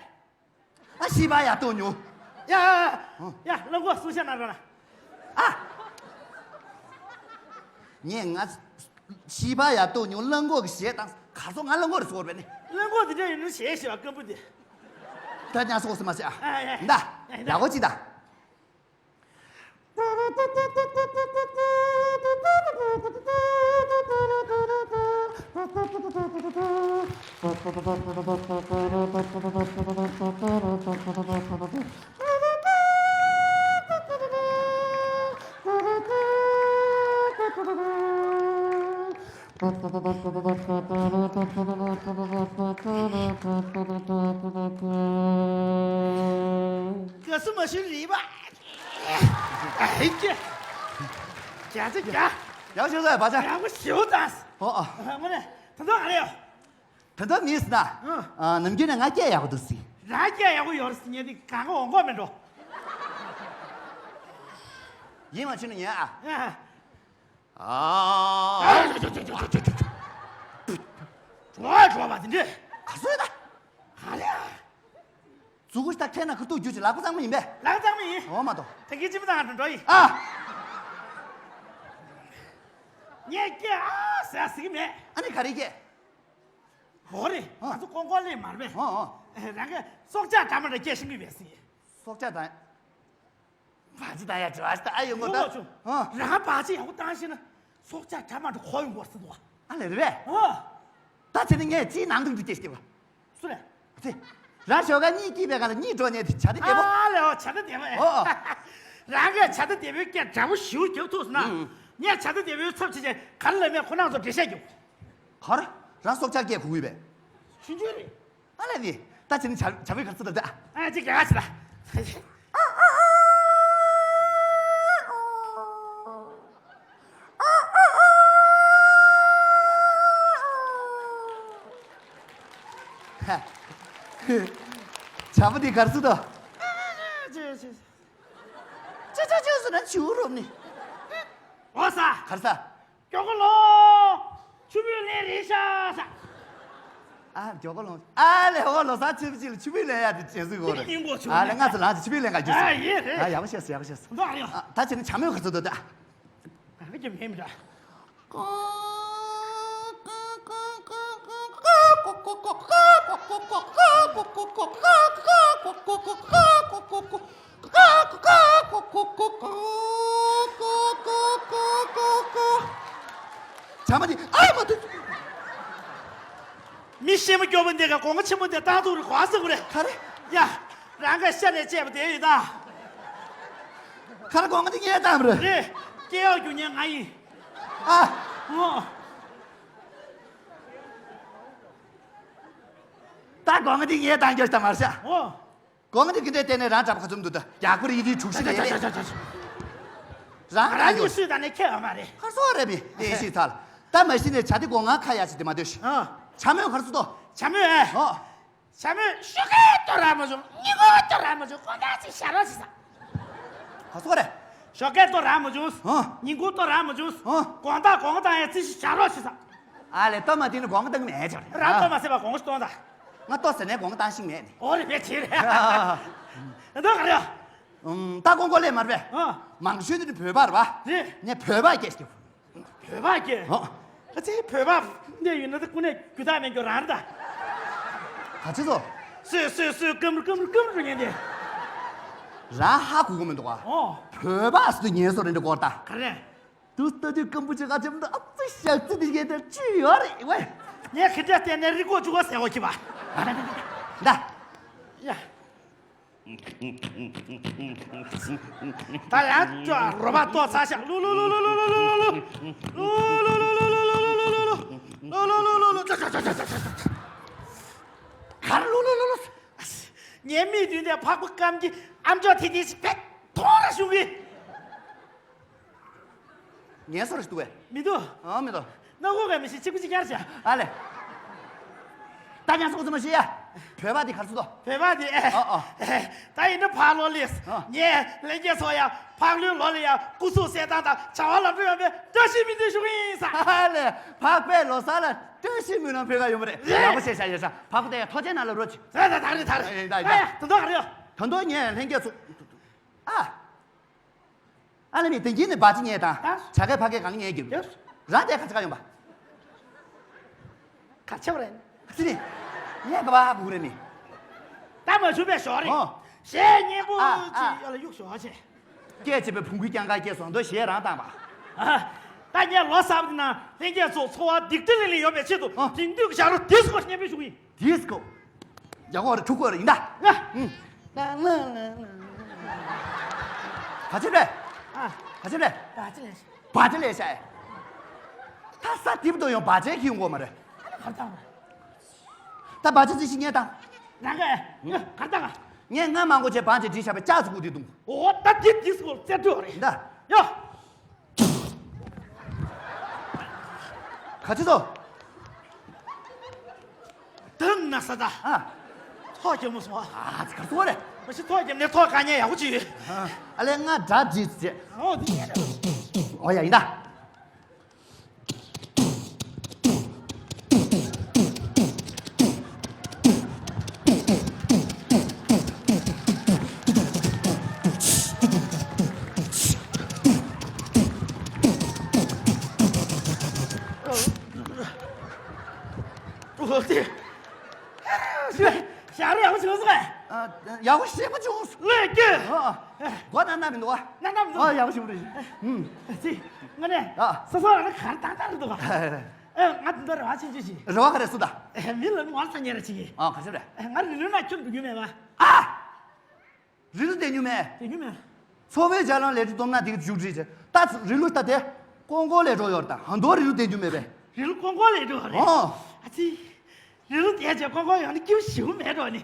ཨ་ཤི་བ་ཡ་ཏོག་ཉོ། ཡ་ཡ་ཡ་གླང་གོག་སུ་ཤ་ན་རོ་ན། ཨ། ངས་ང་ཤི་བ་ཡ་ཏོག་ཉོ་གླང་གོག་གི་ཞེས་དང་ག་ཚོད་ང་གླང་གོག་རེ་ཟེར་བ་རེད་ནི། གླང་གོག་དེ་འདྲ་ཡིན་ནོ་ཞེས་ཞེས་པ་སྐམ་པོ་དེ། ད་ཉག་སོགས་སུ་མ་ཟེར་ཨ། ཨ་ཡ། འདའ། ཡ་ཡ། ཡག་པོ་ཅིག་ད། ག་སུ་མ་ཤི་རི་བ། ཨེ་ཀྱེ། རྒྱ་ཆེ་རྒྱ། ཡག་ཤོས་ཟེར་བ་ཆ། ཡག་པོ་ཞེ་པོ་དང་། ཨོ་ཨོ། ངོ་ནས་ད་དུང་ག་རེ་ཡོད། ད་དུང་མིན་ཟེར་ན། ཨང་། ཨ། ནམ་རྒྱུན་ནས་ང་སྐད་ཡག་པོ་འདུག་ཟེར། རང་སྐད་ཡག་པོ་ཡོད་རེད་ཟེར་ཉན་དེ་གང་ག་འོང་གོ་མེད་འགྲོ། ཡིན་མ་ཕྱིན་ན་ཉན་ཨ། ཨ། ཨ། འགྲོ་བ་འགྲོ་བ་དེ་འདྲས། ག་སུ་ཡོད་ད། ག་རེ་ཨ། མཛུ་གུ་ཞིག་ད་འཐེན་ན་ཁ་ཐུག་རྒྱུ་ཅིག་ལག་པ་གཙང་མ་ཡིན་པས། ལག་གཙང་མ་ཡིན། འོ་མ་གཏོགས། ད་གིན་ཅི་མི་ཙང་འགྲོ་འགྲོ་ཡིན། ཨ། ངས་སྐད་ཨ་ཟེར་ཟེར་གི་མེད། ཨ་ནི་ག་རེ་སྐད། འོ་རེད། ཨ། ང་ཚོ་ཀོང་ཀོང་ལས་མར་པས། ཨོ་ཨོ། རང་གི་སྲོག་ཆགས་འདྲ་མ་འདྲ་སྐད་ཤེས་ཀྱི་ཡོད་པས་ཟེར། སྲོག་ཆགས་དང་། བག་ཅི་བཏང་ཡ་དྲི་བ་ཞིག་ད་ཨ་ཡོང་གོ་ད། ཨོ་ཨོ། རང་བག་ཅི་ཡག་པོ་བཏང་ཤེས་ན་སྲོག་ཆགས་འདྲ་མ་འདྲ་གོ་ཡོང་གོ་ཟེར་འདུག་ཨ་ལེ་རེད་པས། ཨོ། ད་ཚེ་ནི་ངས་ཅིའི་ནང་དུ་འདུག་སྐད་ཤེས་པ། སུ་རེད། ཚེ། རང་ཞོགས་ཀ་གཉིད་སྐྱིད་པའི་སྒང་ལ་གཉིད་འགྲོ་ནས་དེ་བྱ་དེ་རྒྱལ་པོ། ཨ་ལེ་ཨོ་བྱ་དེ་རྒྱལ་པོ་ཨེ། ཨོ་ཨོ། རང་གིས་བྱ་དེ་རྒྱལ་པོའི་སྐད་འདྲ་པོ་ཞེ་པོ་རྒྱབ་ཐུབ་སོང་ན། ཨང་། ངས་བྱ་དེ་རྒྱལ་པོའི་ཚབ་བྱེད་ཅིང་ག་རེ་ལབ་མེད་ཁོ་རང་ཚོར་འགྲེལ་བཤད་རྒྱོབ། ག་རེ། རང་སྲོག་ཆགས་སྐད་གོ་གི་ཡོད་པས། ཆུང་ཆུང་རེད། ཨ་ལས་ནི། ད་བྱས་ན་བྱ་བྱ་བའི་གར་ཚུད་ལ་ད། ཨ་ཅིག་རྒྱག་ཅིག་ལ། བྱ་བ་འདི་གར་ཚུད་དོ། ཅི་ཅི་ཅི་ཟེར་ན་བྱིའུ་རོབ་ནི། འོ་ས། གར་ས། མགྱོགས་པོ་ལོ། ཆུ་བོས་ལེན་རེད་ཤག་ས། ཨ་མགྱོགས་པོ་ལོ། ཨ་ལེ་ཧོ་ལོ་ས་ཆུ་བོ་ཅིག་ལ་ཆུ་བོས་ལེན་ཡ་དེ་བྱེད་སྲིད་གོ་རེད། ཡིན་གོ་ཆུ་བོ་ཨ་ལེ་ལེན་ང་ཚོ་ལངས་ཅིག་ཆུ་བོས་ལེན་ག་རྒྱུ་ཨ་ཡིན་རེད། ཨ་ཡག་པོ་བཤད་སོང་ཡག་པོ་བཤད་སོང་། འདུག་ཨ་ཡོ། ཨ་ད་བྱས་ན་བྱ་མོས་ག་ཚོད་འདུག་ད། ང་གི་མེད་མི་འདྲ། བྱ་མོ་འདི་ཨ་མ་དུ། མི་ཤེས་མི་སྐྱོ་པོ་འདི་ག་གོང་ཆེན་པོ་འདི་ལྟ་འདུག་རེ་གོ་ཟེར་གོ་རེ། ག་རེ། ཡ། རང་ག་ཤ་ནས་བཅད་པ་དེ་ཡིན་ད། ག་རེ་གོང་འདི་ངས་བཏང་རེད། རེད། སྐྱེ་ཡག་རྒྱུ་ཉེ་ང་ཡིན། ཨ། ཨོ། ད་གོང་འདི་ངས་བཏང་རྒྱུ་ཞིག་ད་མར་ཤ། ཨོ། གོང་འདི་གི་འདྲའི་བལྟས་ནས་རང་འདྲ་པོ་ག་ཚོད་འདུག་ད་ཡག་པོ་རེད་ཡིན་དུས་གྲུག་ཤི་རེད། རང་རང་རང་ཉིད་སུས་ད་ནས་ཁྱད་ཡོད་མ་རེད། ཁ་སོ་རེད་མི་དེ་ཤི་ཚར། ད་མ་ཤི་ནས་བྱ་དེ་གོང་ང་ཁ་ཡ་ཞིག་དེ་མ་འདོད་ཤི། ཨ། བྱ་མོས་གར་སུ་ཏོ། བྱ་མོས་ཨེ། ཨོ། བྱ་མོས་ཤོག་གེ་ཏོ་ར་མ་བྱུང་། སྙིང་གོ་ཏོ་ར་མ་བྱུང་། དགོང་དག་ཅིག་ཞག་རོགས་ཤིག་ས། ཁ་སོ་རེད། ཤོག་གེ་ཏོ་ར་མ་བྱུང་། ཨོ། སྙིང་གོ་ཏོ་ར་མ་བྱུང་། ཨོ། དགོང་དག་དགོང་དག་ཡང་ཅིག་ཞག་རོགས་ཤིག་ས། ཨ་ལེ་ལྟོ་མ་བསྟན་ན་དགོངས་བཏང་མེད་ཅོ། རང་ལྟོ་མ་ཟེར་བ་དགོངས་གཏོང་ད། ང་ལྟོ་ཟེར་ནས་དགོངས་བཏང་ཤིང་མེད་ནི། ཨོ་རེ་བེ་ཆེ་རེ། ཨ་ད་ག་རེ། ཨུམ་ད་ཀོང་ཀོ་ལས་མར་བེ། ཨ། མང་ཤོས་དེ་ནི་བོད་པ་རེད་བ། རེད། ངས་བོད་པ་སྐད་ཤེས། བོད་པ་སྐད། ཨ། ཨ་ཙི་བོད་པ་འདི་ཡིན་ན་ད་ཀུན་ནས་རྒྱུ་དག་མེད་རྒྱུ་རང་རེད་ད། ག་ཚོད་ཚོ། སོས་སོས་སོས་ཀམ་རུ་ཀམ་རུ་ཀམ་རུ་ཉན་དེ། རང་ཧ་གོ་གི་མི་འདུག་ཨ། ཨོ། བོད་པ་སུ་ཉན་སོ་རེད་འདྲ་གོ་ད། ག་རེ། དུ་ལྟ་དུས་སྐམ་པོ་ཅིག་ཨ་ཅམ་དུ་ཨ་ཙི་ཞག་ཙི་དེ་ཡེ་དེ་བཅུ་ཡོད་རེད་ཝེ། ངས་ཁི་འདྲ་བལྟས་ནས་རི་ཀོ་བཅུ་གོ་ཟེར་གོ་ཁྱི་བ། ད། ཡ། ད་ཡང་ཅོ་རོ་བ་ཏོ་ཚ་ཤག་ལུ་ལུ་ལུ། གར་ལུ་ལུ་ལུ་ལུ། ངའི་མིག་མདུན་དེ་འཕགས་པ་སྐམ་གྱི་ཨམ་ཅོག་ཐིག་ཐིག་ཞིག་བེད་ཐོང་ར་བྱུང་གི། ངལ་གསོ་རེ་ཞུ་འདུག་གས། མི་འདུག་ཨ་མི་འདུག་སྣ་ཁུག་ག་མི་ཤེས་གཅིག་པུ་གཅིག་རྐྱང་བྱས། ཨ་ལེ། ད་ངལ་གསོ་ཚོ་མ་ཤེས་ཡ། བོད་པ་དེ་གར་སུ་དོ། བོད་པ་དེ་ཨ་ཨ། ད་ཡིན་ན་ཕར་ལོག་ལེས། ཨ། ངས་ལྷན་རྒྱས་ཚོ་ཡ་ཕག་ལོའི་ལོ་ལ་ཡ་སྐུ་གཟུགས་གསལ་ཐང་དང་བྱ་བ་ལམ་འགྲོ་ཡོང་བའི་བཀྲ་ཤིས་སྨོན་འདུན་ཞུ་གི་ཡིན་ས། ཨ་ལས། ཕག་པའི་ལོ་གསར་ལ་བཀྲ་ཤིས་སྨོན་ལམ་ཕུལ་ག་ཡོང་བ་རེད། རེད། ཡག་པོ་བཤད་ཤག་ཡོད་ཤག་ཕག་པ་དེ་ཡ་ཐོག་ཆེན་ནང་ལ་རོ་ཅིག་ད་ད་ད་རེད་ད་རེད། ད་ཡ་ད་དོན་དག་ག་རེ་ཡོད། ད་དོན་ངས་ལྷན་རྒྱས་ཚོ། ཨ། ཨ་ལ་ནི་དེང་གི་ནི་བ་ཅི་ཉལ་དང་། ཨ། བྱ་སྐད་ཕ་སྐད་གང་ཉལ་གྱི། ཡོད། རང་དེ་ག་ཚ་ག་ཡོང་པ། ག་ཆེ་བ་རེད། ཨ་ཙི་ནི། ངས་ག་བ་ཧ་གོ་གི་རེད་ནི། ད་མ་བྱུང་བའི་ཞོག་རེད། ཨོ། གཞས་སྙན་པོ་ཨ་ཅིག་ཨ་ཡ་ལ་གཡུག་ཞོག་ཆེ། སྐད་ཆེ་བའི་བུང་གུའི་རྐྱང་ཁ་སྐད་སོང་དོ་གཞས་རང་བཏང་པ། ཨ། ད་ངས་ལོ་གསར་པ་འདི་ན་ལྷན་རྒྱས་ཚོ་འཚོ་བ་སྡིག་སྒྲིབ་ལས་ལས་ཡོང་བའི་ཆེད་དུ། ཨ། དེང་དུས་ཀྱི་ཞབས་བྲོ་ཌི་སི་ཀོ་སྙན་པོ་ཞུ་གི་ཡིན། ཌི་སི་ཀོ། ཡག་པོ་རེད། ཕྲུ་གུ་རེད་ཡིན་ད། ང་། ཨུམ། ག་ཅི་རེད། ཨ། ག་ཅི་རེད། བ་ཅི་ལས་ཤ། བ་ཅི་ལས་ཤ་ཨེ། ད་ས་དིབ་དོ་ཡོང་བ་ཅི་ཁྱི་ཡོང་གོ་མ་རེད། ཨ་ནི་གར་བཏང་རེད། ད་བ་ཅི་ཅི་ཞིག་ངས་བཏང་། རང་ག་ཨེ། ཨུམ། གར་བཏང་ང་། ངས་སྔ་མ་མགོ་ཆེ་བང་ཅེ་བྲིས་བཞག་པའི་ལྕགས་ཚུ་ཀུ་དེ་བཏུང་། འོ་ད་དེ་དིབ་སྐོར་རྩེ་སྤྲོད་རེད། ཡིན་ད། ཡོ། ག་ཅི་ཚོ། དུ་ན་ས་ད། ཨ། ཐོག་རྒྱབ་མོ་སོང་ཨ། ཨ་ཙི་ག་ཚོ་རེད། མ་གཞི་ཐོག་རྒྱབ་ནས་ཐོག་དཀའ་ངལ་ཡག་པོ་ཅིག་ཡོད། ཨ་ལས་ང་སྒྲ་བྲིས་ཅེ། ཨོ་དེ་ཡིན་ད། ཨོ་ཡ་ཡིན་ད། ཨོ་དེ། ཞག་རེ་ཡག་པོ་བྱུང་སོང་ངས། ཨ། ཡག་པོ་ཞེ་པོ་བྱུང་སོང་། ལས་ཀྱི། ཨ། མགོ་ན་ན་མི་འདུག་ཨ། ན་ན་མི་འདུག་ཨ། ཡག་པོ་ཞེ་པོ་རེད། ཨུམ། ཅི། ང་ནས། ཨ། སོ་སོ་རང་ལ་གར་ཏག་ཏག་རེད་འདུག་ག་ཨ། ང་འདི་འདྲ་རེ་བ་ཆེན་ཆེ་ཞིག་རེ་བ་ག་རེ་སུ་ད། མི་ལ་ངོ་ཚ་ཉེ་ར་ཅིག་ཨ། ག་ཞབས་རེད། ང་རི་ལུ་ན་ཁྱོད་འགྲོ་རྒྱུ་མེད་པ། ཨ། རི་ལུ་བསྡད་རྒྱུ་མེད། བསྡད་རྒྱུ་མེད། འཚོ་བའི་ཆ་ལང་ལས་སྒྲུབ་སྡོམ་ན་དེ་ག་བཞུགས་བྲིས་བྱས། ད་རི་ལུ་ད་དེ། ཀོང་ཀོ་ལས་འགྲོ་ཡོད་རེད་ད། ཧང་དོ་རི་ལུ་བསྡད་རྒྱུ་མེད་པས། རི་ལུ་ཀོང་ཀོ་ལས་འགྲོ་རེད། ཨོ། ཨ་ཙི། རི་ལུ་དེ་ཚོ་ཀོང་ཀོ་ཡོང་ན་སྐྱིད་པོ་ཞེ་པོ་མེད་འགྲོ་ནི།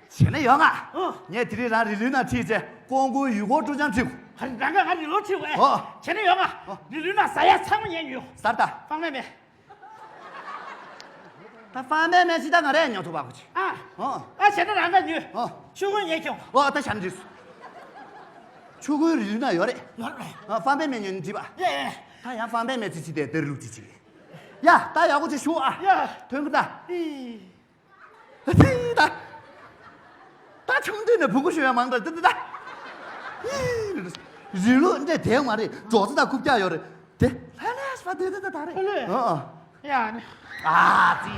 བྱས་ན་ཡོང་ང་། ཨོ། ངས་དེ་རིང་རང་རི་ལུ་ནང་ཁྲིད་བྱས་ཀོང་ཀོའི་ཡུལ་སྐོར་སྤྲོ་འཆམ་ཁྲིད། ཧ་རི་རང་ག་ང་རི་ལུ་ཁྲིད་དགོས། ཨོ། བྱས་ན་ཡོང་ང་། ཨོ། རི་ལུ་ནང་ཟ་ཡ་ཚང་མ་ཉན་ཡོད། ཟ་ད། ཕང་མེད་མེད། ད་ཕང་མེད་མེད་ཅི་ད་ང་རས་ཉོ་ཐུབ་པ་གོ་ཅི། ཨ། ཨོ། ཨ་བྱས་ན་རང་ག་ཉོས། ཨོ། ཆུ་ཁོལ་ཉན་ཁྱོང་། ཨོ་ད་བྱས་ན་འགྲིག་སོང་། ཆུ་ཁོལ་རི་ལུ་ནང་ཡོད་རེད། ཡོད་རེད། ཨ་ཕང་མེད་མེད་ཉོས་ནི་འགྲིག་པ། ཡེ་ཡེ། ད་ཡང་ཕང་མེད་མེད་ཅི་ཅི་དེ་དེར་ལུག་ཅི་ཅི། ཡ་ད་ཡག་པོ་ཅིག་ཞུ་ཨ། ཡ། ཐོན་གི་ད། ཨི། ད་ད། ད་ཆུང་དུས་ནས་བུ་གུ་ཞུ་ཡ་མང་དྲགས་ད་ད་ད། ཨི། རི་ལུ་འདྲ་དེ་མ་རེད། སྒྲོག་ཙེ་དང་རྐུབ་བཀྱག་ཡོད་རེད། དེ་ལྷོད་ལྷོད་ཕ་དེ་དེ་ད་ད་རེད། ལྷོད་ལྷོད། ཨ་ཨ། ཡ་ནི། ཨ་ཙི།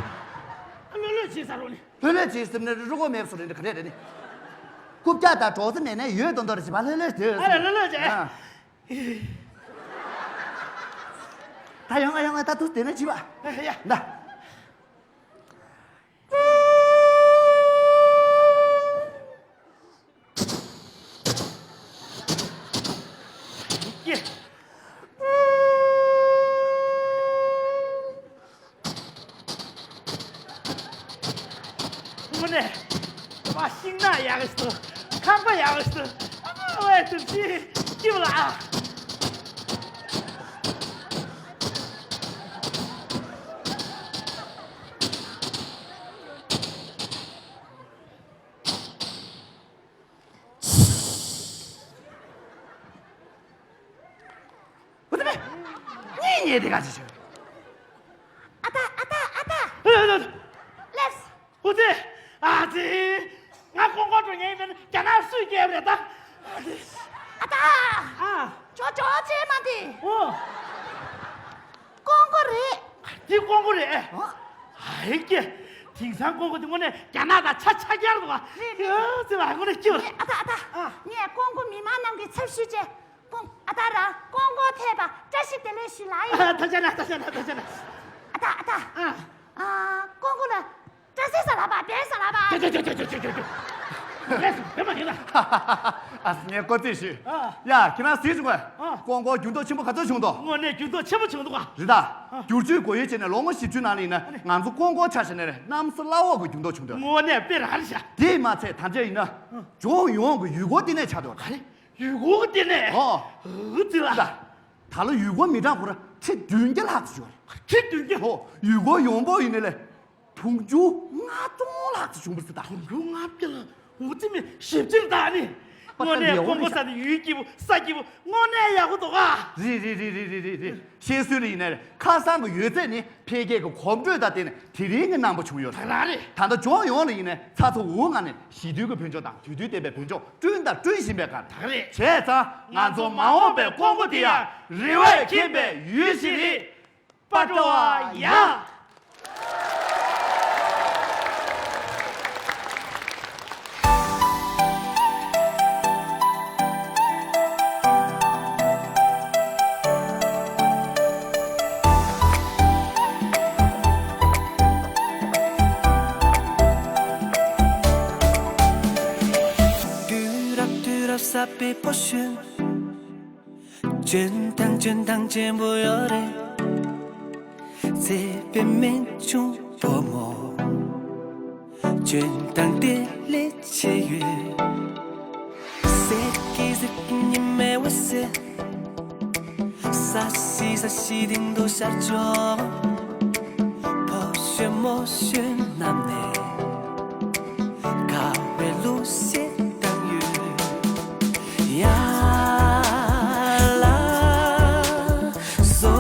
ལྷོད་ལྷོད་བྱེད་ས་རོ་ནི། ལྷོད་ལྷོད་བྱེད་ཟེར་ནས་རི་མགོ་མེད་བཟོ་རེད་ག་རེ་རེད་ནི། རྐུབ་བཀྱག་དང་སྒྲོག་ཙེ་མེད་ན་ཡོད་དོན་དོ་རེད་བྱེད་པ་ལྷོད་ལྷོད་བྱེད། ཨ་རེ་ལྷོད་ལྷོད་བྱེད། ཨ། ད་ཡོང་ང་ཡོང་ང་ད་དུས་དེ་ནས་བྱེད་པ། ཨ་ཡ། ད། དངོས་གནས། ཨ་མ་ཤིང་ནགས་ཡག་གི་འདུག་ཁང་པ་ཡག་གི་འདུག་ཨ་མ་ཝེ་ཏུ་ཅི་སྐྱིད་པོ་ལ་ཨ། འོ་དེ་བས། གཉིད་ཉལ་དེ་ག་ཅི་བྱོས། ཨ་ཏ་ཨ་ཏ་ཨ་ཏ། ཨ་ལ་ལ། ལེབས། འོ་དེ། ཨ་ཙི། ང་ཀོང་ཀོ་འགྲོ་ཉན་ཡིན་མིན་རྒྱ་ནག་སུས་སྐྱེལ་རེད་ད། ཨ་ཏ། ཨ། ཅོ་ཅོ་ཅེ་མ་དེ། འོ། ཀོང་ཀོ་རེད། འདི་ཀོང་ཀོ་རེད། ཨ། ཧའི་ཀྱེ། དེང་སང་ཀོང་ཀོ་འདི་དངོས་གནས་རྒྱ་ནག་དང་ཆ་ཆ་རྒྱག་འདུག་ག་རེད་རེད། ཨ་ཙི་ལ་དངོས་གནས་སྐྱིད་པ། ཨ་ཏ་ཨ་ཏ། ཨ། ངས་ཀོང་ཀོ་མི་མང་རྣམས་ཀྱི་ཚབ་ཞུས་བྱས། ཀོང་ཨ་ཏ་ར་ཀོང་ཀོ་ཐེ་བ་བཀྲ་ཤིས་བདེ་ལེགས་ཞུ་ལ་ཡིན། ཨ་ད་ཆ་ན་ད་ཆ་ན་ད་ཆ་ན། ཨ་ཏ་ཨ་ཏ། ཨ། ཨ་ཀོང་ཀོ་ལ་བཀྲ་ཤིས་ཟ་ལ་བ་བེ་ཟ་ལ་བ། ཅོ་ཅོ་ཅོ། ལས་སུ་བེ་མ་ཡིན་ལ། ཨ་ངས་ཀོ་ཙི་ཞུ། ཨ། ཡ་ཁྱེད་རང་གཟིགས་བྱུང་ག་ཨ། ཀོང་ཀོ་འགྱུར་ལྡོག་ཆེན་པོ་ག་ཚོད་བྱུང་འདུག་དངོས་གནས་འགྱུར་ལྡོག་ཆེན་པོ་བྱུང་འདུག་ག་རེད་ད། ཨ། བསྒྱུར་བཅོས་དགོས་ཡོད་བྱས་ནས་ལོ་ངོ་བཞི་བཅུ་ནང་ལ་ཡིན་ན་ང་ཚོ་ཀོང་ཀོ་ཆ་བཞག་ན་རེད་གནམ་ས་བླ་འོག་གི་འགྱུར་ལྡོག་བྱུང་འདུག་དངོས་གནས་དཔེ་རང་རེད་ཤག་དེས་མ་ཚད་ད་ཆ་ཡིན་ན། ཨ། ལྗོངས་ཡོངས་ཀྱི་ཡུལ་སྐོར་ལྟེ་གནས་ཆགས་འདུག་ག་རེད། ཡུལ་སྐོར་ལྟེ་གནས། ཨོ། འུ་ཙི་ལ། ད་ལོ་ཡུལ་སྐོར་མི་གྲངས་ཁོ་ར་ཁྲི་བདུན་བརྒྱ་ལྷག་ཙམ་ཡོད་རེད། ཁྲི་བདུན་བརྒྱ། ཨོ། ཡུལ་སྐོར་ཡོང་འབོག་ཡིན་ནའི་ལས། འབུམ་རྒྱུ་ལྔ་སྟོང་ལྷག་ཙམ་བྱུང་བ་ཟེར་ད། འབུམ་རྒྱུ་ལྔ་བརྒྱ་ལ། འོ་ཙི་མི་ཞིབ་ཕྲ་ད་ནི། པ་དངོས་གནས་ད་ཀོང་པོ་ས་ནི་ཡུལ་སྐྱིད་པོ་ས་སྐྱིད་པོ་དངོས་གནས་ཡག་པོ་འདུག་ག། རེད་རེད་རེད། ཤེས་སྲོལ་ལ་ཡིན་ནའི་ཁ་སང་གི་ཡོད་ཚད་ནི་འཕེལ་རྒྱས་ཀྱི་གོམ་བགྲོད་དང་བསྟུན་ནས་དེ་རིང་གི་གནང་པ་བྱུང་ཡོད། ད་ག་རེད། ད་ལྟ་ལྗོངས་ཡོངས་ལ་ཡིན་ནའི་ཚ་ཚ་འུར་འུར་ངང་ནས་ཞི་དུལ་གྱི་བོད་ལྗོངས་དང་དུས་དུས་ལྡན་པའི་བོད་ལྗོངས་བསྐྲུན་དང་བསྐྲུན་བཞིན་པའི་ཁར། ད་ག་རེད། བྱས་ཙང་ང་ཚོ་མ་འོངས་པའི་ཀོང་པོ་དེ་ཡང་རེ་བས་ཁེངས་པའི་ཡུལ་ཞིག་རེད། པ་ཏྲ་བ་ཡ། དུས་རབས་དུས་རབས་གསར་པའི་ཕོ་གཞོན། འཇོན་ཐང་འཇོན་ཐང་ཆེན་པོ་ཡོད་རེད། བརྩེ་བའི་སྨན་ཆུང་བུ་མོ། འཇོན་ཐང་དེ་ལས་ཆེ་ཡོད། ཟེར་གི་ཟེར་གི་ཉི་མའི་འོད་ཟེར། ས་གཞི་ས་གཞི་སྟེང་དུ་ཤར་ཕྱོགས། ཕོ་གཞོན་མོ་གཞོན་རྣམས་ནས། དགའ་བའི་གླུ་གཞས་བཏང་ཡོད། ཡ་ལ་སོ་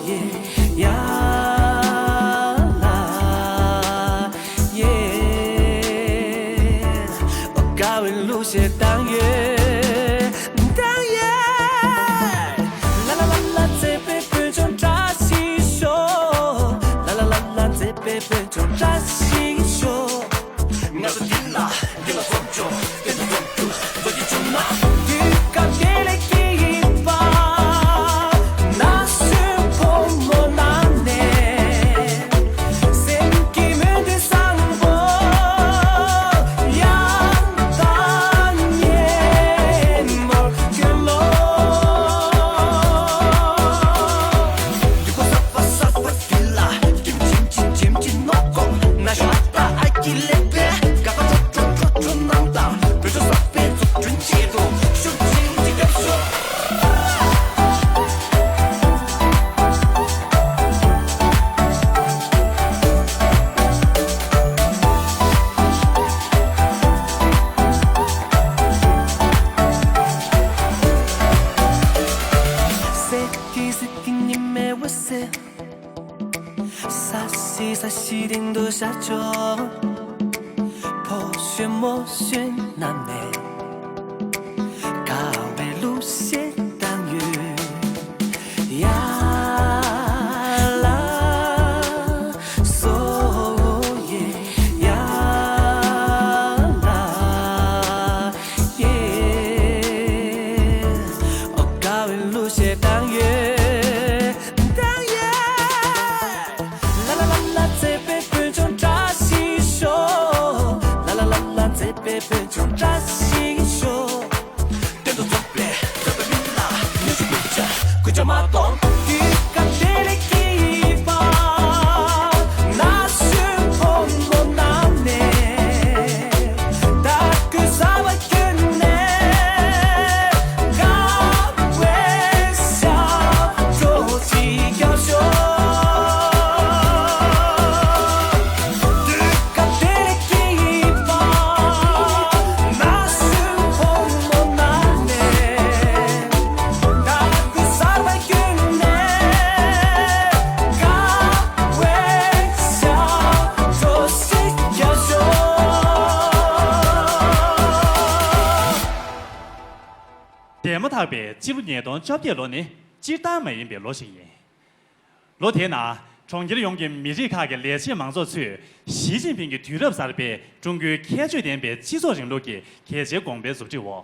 ཡེ་ཡ་ལ་ཡེ། ཨོ་དགའ་བའི་གླུ་གཞས་བཏང་ཡོད། བཏང་ཡོད། ལ་ལ་ལ་ལ་བརྩེ་བའི་བོད་ལྗོངས་བཀྲ་ཤིས་ཤོག་ལ་ལ་ལ་ལ་བརྩེ་བའི་བོད་ལྗོངས་བཀྲ་ཤིས་ཤོག་ང་ཚོ་འདི་ལ་འདི་ལ་འཛོམས་ཆོག་འདི་ལ་འཛོམས་རྒྱུ་མཛོད་ཀྱི་བྱུང་ན། དུས་སྐབས་དེ་ལས་སྐྱིད་པ། ན་གཞོན་ཕོ་མོ་རྣམས་ནས། སེམས་ཀྱི་མོས་འདུན་བཟང་པོ། ཡང་དག་ཉིན་མོར་གྱུར་ལོ། དུས་འཁོར་གསར་པ་གསར་པ་འདི་ལ། ཇིམ་ཇིམ་ཇིམ་ཇིམ་ནོར་གོང་ན་ཤ་ད་ཨ་ཀི་ལེ་པེ། ག་ག་ཁྲོ་ཁྲོ་ཁྲོ་ཁྲོ་ནང་དང་བོད་ཆོས་གསར་པའི་འཛུགས་སྐྲུན་ཆེད་དུ་ཤུགས་ཆེན་གྱིས་སྐྱབས་ཞུ། ཟེར་གི་ཟེར་གི་ཉི་མའི་འོད་ཟེར། ས་གཞི་ས་གཞི་སྟེང་དུ་ཤར་ཕྱོགས། ཕོ་གཞོན་མོ་གཞོན་རྣམས་ནས། དགའ་བའི་གླུ་གཞས་བཏང་ཡོད། ཡ་ལ་སོ་ཡེ་ཡ་ལ་ཡེ། ཨོ་དགའ་བའི་གླུ་གཞས་བཏང་ཡོད། བཏང་ཡོད། ལ་ལ་ལ་ལ་བརྩེ་བའི་བོད་ལྗོངས་བཀྲ་ཤིས་ཤོག་ལ་ལ་ལ་ལ་བརྩེ་བའི་བོད་ལྗོངས་བཀྲ་ཤིས་ཤོག་སྟོན་དུ་རྫོགས་པའི་རྩོད་པའི་མི་ལ་ནུས་ཤུགས་ཡོད་ཅག་གུས་ཅག་མ་གཏོང་། དུས་སྐབས་དེ་ལས་སྐྱིད་པ། ན་གཞོན་ཕོ་མོ་རྣམས་ནས། དར་གོས་གསར་པ་གྱོན་ནས། དགའ་བའི་ཞབས་བྲོ་ཅིག་རྒྱག་ཤོག་དུས་སྐབས་དེ་ལས་སྐྱིད་པ། ན་གཞོན་ཕོ་མོ་རྣམས་ནས། དར་གོས་གསར་པ་གྱོན་ནས། དགའ་བའི་ཞབས་བྲོ་ཞིག་རྒྱག་ཤོག་འདས་མ་ཐག་པའི་སྤྱི་ལོ་ཉིས་སྟོང་བཅོ་བརྒྱད་ལོ་ནི་སྤྱིར་བཏང་མ་ཡིན་པའི་ལོ་ཞིག་ཡིན། ལོ་དེའི་ནང་གྲོང་ཁྱེར་ཡོངས་ཀྱི་མི་རིགས་ཁག་གི་ལས་བྱེད་མང་ཚོགས་ཚོས་ཞི་ཅིན་ཕིང་གི་དུས་རབས་གསར་པའི་ཀྲུང་གོའི་ཁྱད་ཆོས་ལྡན་པའི་སྤྱི་ཚོགས་རིང་ལུགས་ཀྱི་གལ་ཆེའི་དགོངས་པའི་མཛུབ་ཁྲིད་འོག་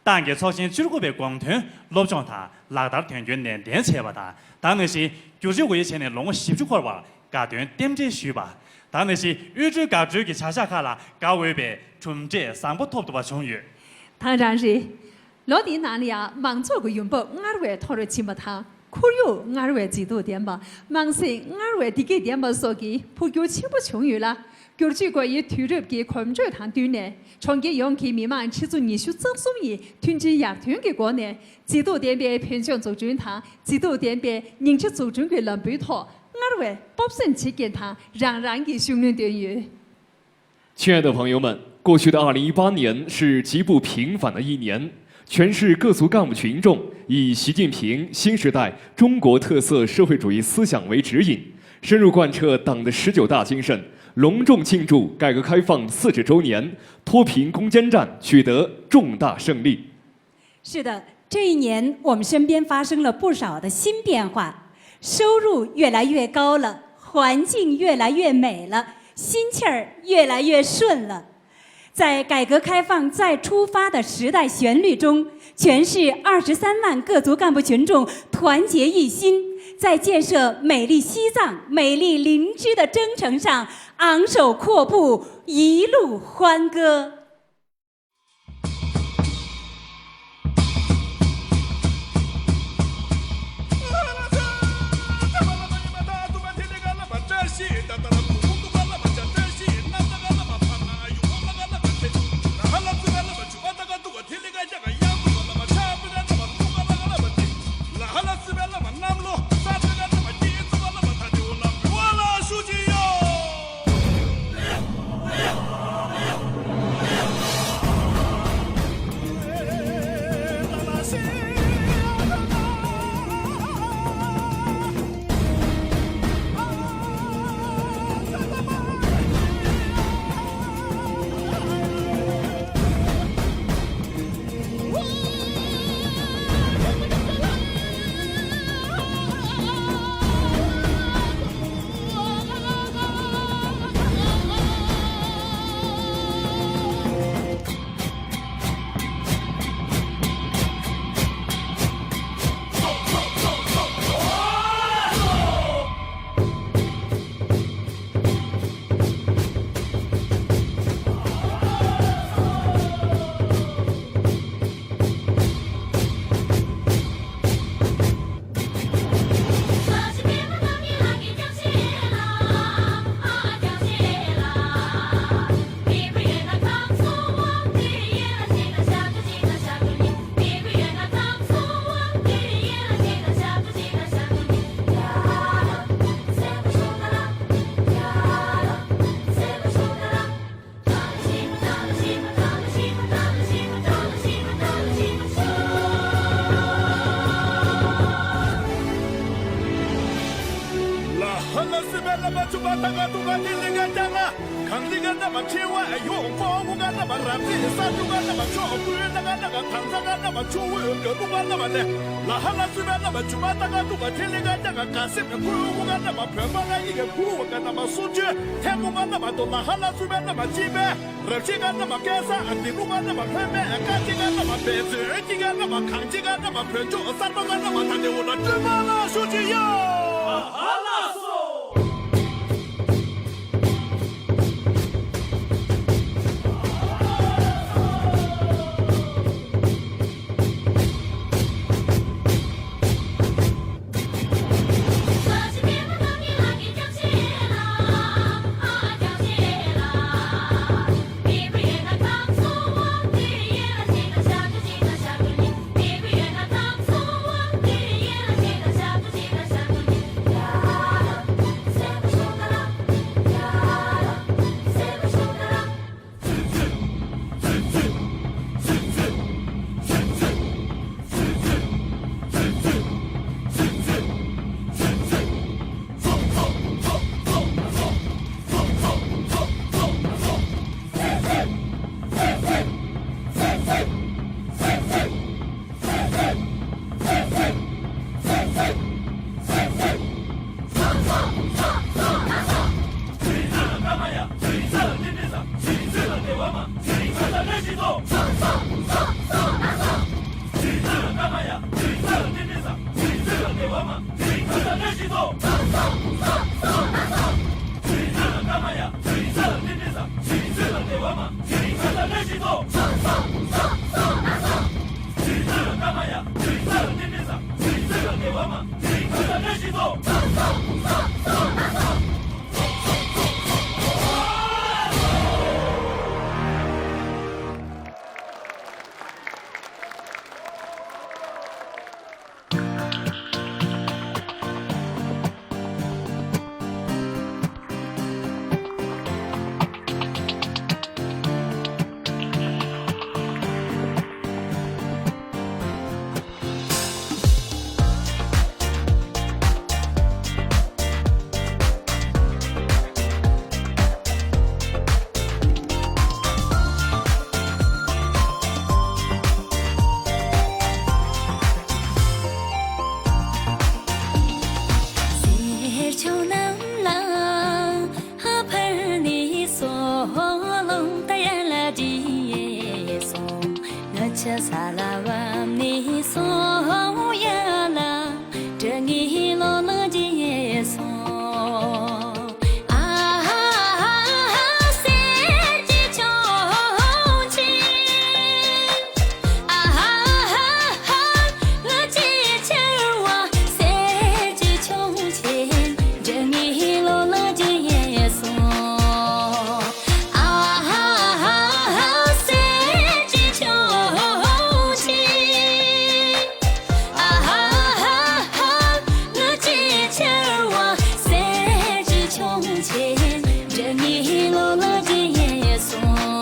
ཏང་གི་ཚོགས་ཆེན་བཅུ་དགུ་པའི་དགོངས་དོན་སློབ་སྦྱོང་དང་ལག་བསྟར་དོན་འཁྱོལ་ནན་ཏན་བྱས་པ་དང་། ད་ག་ནང་བཞིན་བསྒྱུར་བཅོས་སྒོ་དབྱེ་བྱས་ནས་ལོ་ངོ་བཞི་བཅུ་འཁོར་བར་དགའ་སྟོན་རྟེན་འབྲེལ་ཞུས་པ། ད་ག་ནང་བཞིན་དབུལ་སྒྲོལ་འགག་སྒྲོལ་གྱི་བྱ་གཞག་ཁག་ལ་དགའ་འོས་པའི་གྲུབ་འབྲས་བཟང་པོ་ཐོབ་ཐུབ་པ་བྱུང་ཡོད། ད་རང་རེད། ལོ་འདིའི་ནང་ལ་ཡང་མང་ཚོགས་ཀྱི་ཡོང་འབབ་སྔར་བས་མཐོ་རུ་ཕྱིན་པ་དང་། ཁོར་ཡུག་སྔར་བས་མཛེས་སྡུག་ལྡན་པ། དམངས་སེམས་སྔར་བས་བདེ་སྐྱིད་ལྡན་པ་སོགས་ཀྱི་འཕོ་འགྱུར་ཆེན་པོ་བྱུང་ཡོད་ལ། བསྒྱུར་བཅོས་སྒོ་དབྱེ་དུས་རབས་ཀྱི་གོམ་བགྲོད་དང་བསྟུན་ནས་གྲོང་ཁྱེར་ཡོངས་ཀྱི་མི་མང་ཆེད་ཚོ་ཉི་ཤུ་རྩ་གསུམ་ཡིས་མཐུན་སྒྲིལ་ཡར་ཐོན་གྱི་སྒོ་ནས་མཛེས་སྡུག་ལྡན་པའི་བོད་ལྗོངས་འཛུགས་སྐྲུན་དང་མཛེས་སྡུག་ལྡན་པའི་ཉིང་ཁྲི་འཛུགས་སྐྲུན་གྱི་ལམ་བུའི་ཐོག་སྔར་ སྔར་བས་སྤོབས་སེམས་ཇེ་བསྐྱེད་དང་རང་རང་གི་ཤུགས་སྣོན་འདོན་ཡོད། 亲爱的朋友们，过去的二零一八年是极不平凡的一年，全市各族干部群众以习近平新时代中国特色社会主义思想为指引，深入贯彻党的十九大精神，隆重庆祝改革开放四十周年，脱贫攻坚战取得重大胜利。是的，这一年我们身边发生了不少的新变化，收入越来越高了，环境越来越美了，心气儿越来越顺了。在改革开放再出发的时代旋律中，全市二十三万各族干部群众团结一心，在建设美丽西藏、美丽邻居的征程上昂首阔步，一路欢歌。 ལ་ཧ་ལ་སི་བེ་ལ་མ་ཆུ་བ་ཏ་ག་ཏུ་ག་ཏི་ལི་ག་ཏ་ལ། གང་ལི་ག་ན་མ་ཁྲི་བ་ཡོང་ཀོ་ཝུ་ག་ན་མ་རབ་ཏི་ས་ཏུ་ག་ན་མ་ཆོ་ཀུ་ན་ག་ན་ག་གང་ས་ག་ན་མ་ཆུ་བུ་ག་ལུ་ག་ན་མ་ལེ། ལ་ཧ་ལ་སི་བེ་ལ་མ་ཆུ་བ་ཏ་ག་ཏུ་ག་ཏི་ལི་ག་ཏ་ག་ག་སི་མེ་ཀུ་ཝུ་ག་ན་མ་བོད་པ་ལ་ཡི་གེ་ཀུ་ཝུ་ག་ན་མ་སུ་ཅུ་ཐེ་མུ་ག་ན་མ་དོ་ལ་ཧ་ལ་སི་བེ་ལ་མ་ཅི་བེ། རབ་ཅི་ག་ན་མ་སྐལ་བཟང་ཨ་ཏི་ལུ་ག་ན་མ་ལྷོད་མེད་ཀ་ཅི་ག་ན་མ་བེ་ཙོ་ཨ་ཅི་ག་ན་མ་གང་ཅི་ག་ན་མ་བོད་ལྗོངས་གསར་པ་ག་ན་མ་ད་ནི་འོ་ན་སྤྲོས་མ་ལ་ཞུ་ཅི་ཡ། ཧ་ལ་སོ། ས་ལ་བབས་ནས་སོང་ཡ་ལ། དྲི་ངན་ལོ་ལ་བརྗེས་སོང་། ཨ་ཧ་ཧ་ཧ་གསེར་གྱི་ཆུ་ཆེན། ཨ་ཧ་ཧ་ཧ་ལ་ཅི་ཆེ་བ་གསེར་གྱི་ཆུ་ཆེན། དྲི་ངན་ལོ་ལ་བརྗེས་སོང་། ཨ་ཧ་ཧ་ཧ་གསེར་གྱི་ཆུ་ཆེན། ཨ་ཧ་ཧ་ཧ་ལ་ཅི་ཆེ་བ་གསེར་གྱི་ཆུ་ཆེན། དྲི་ངན་ལོ་ལ་བརྗེས་སོང་།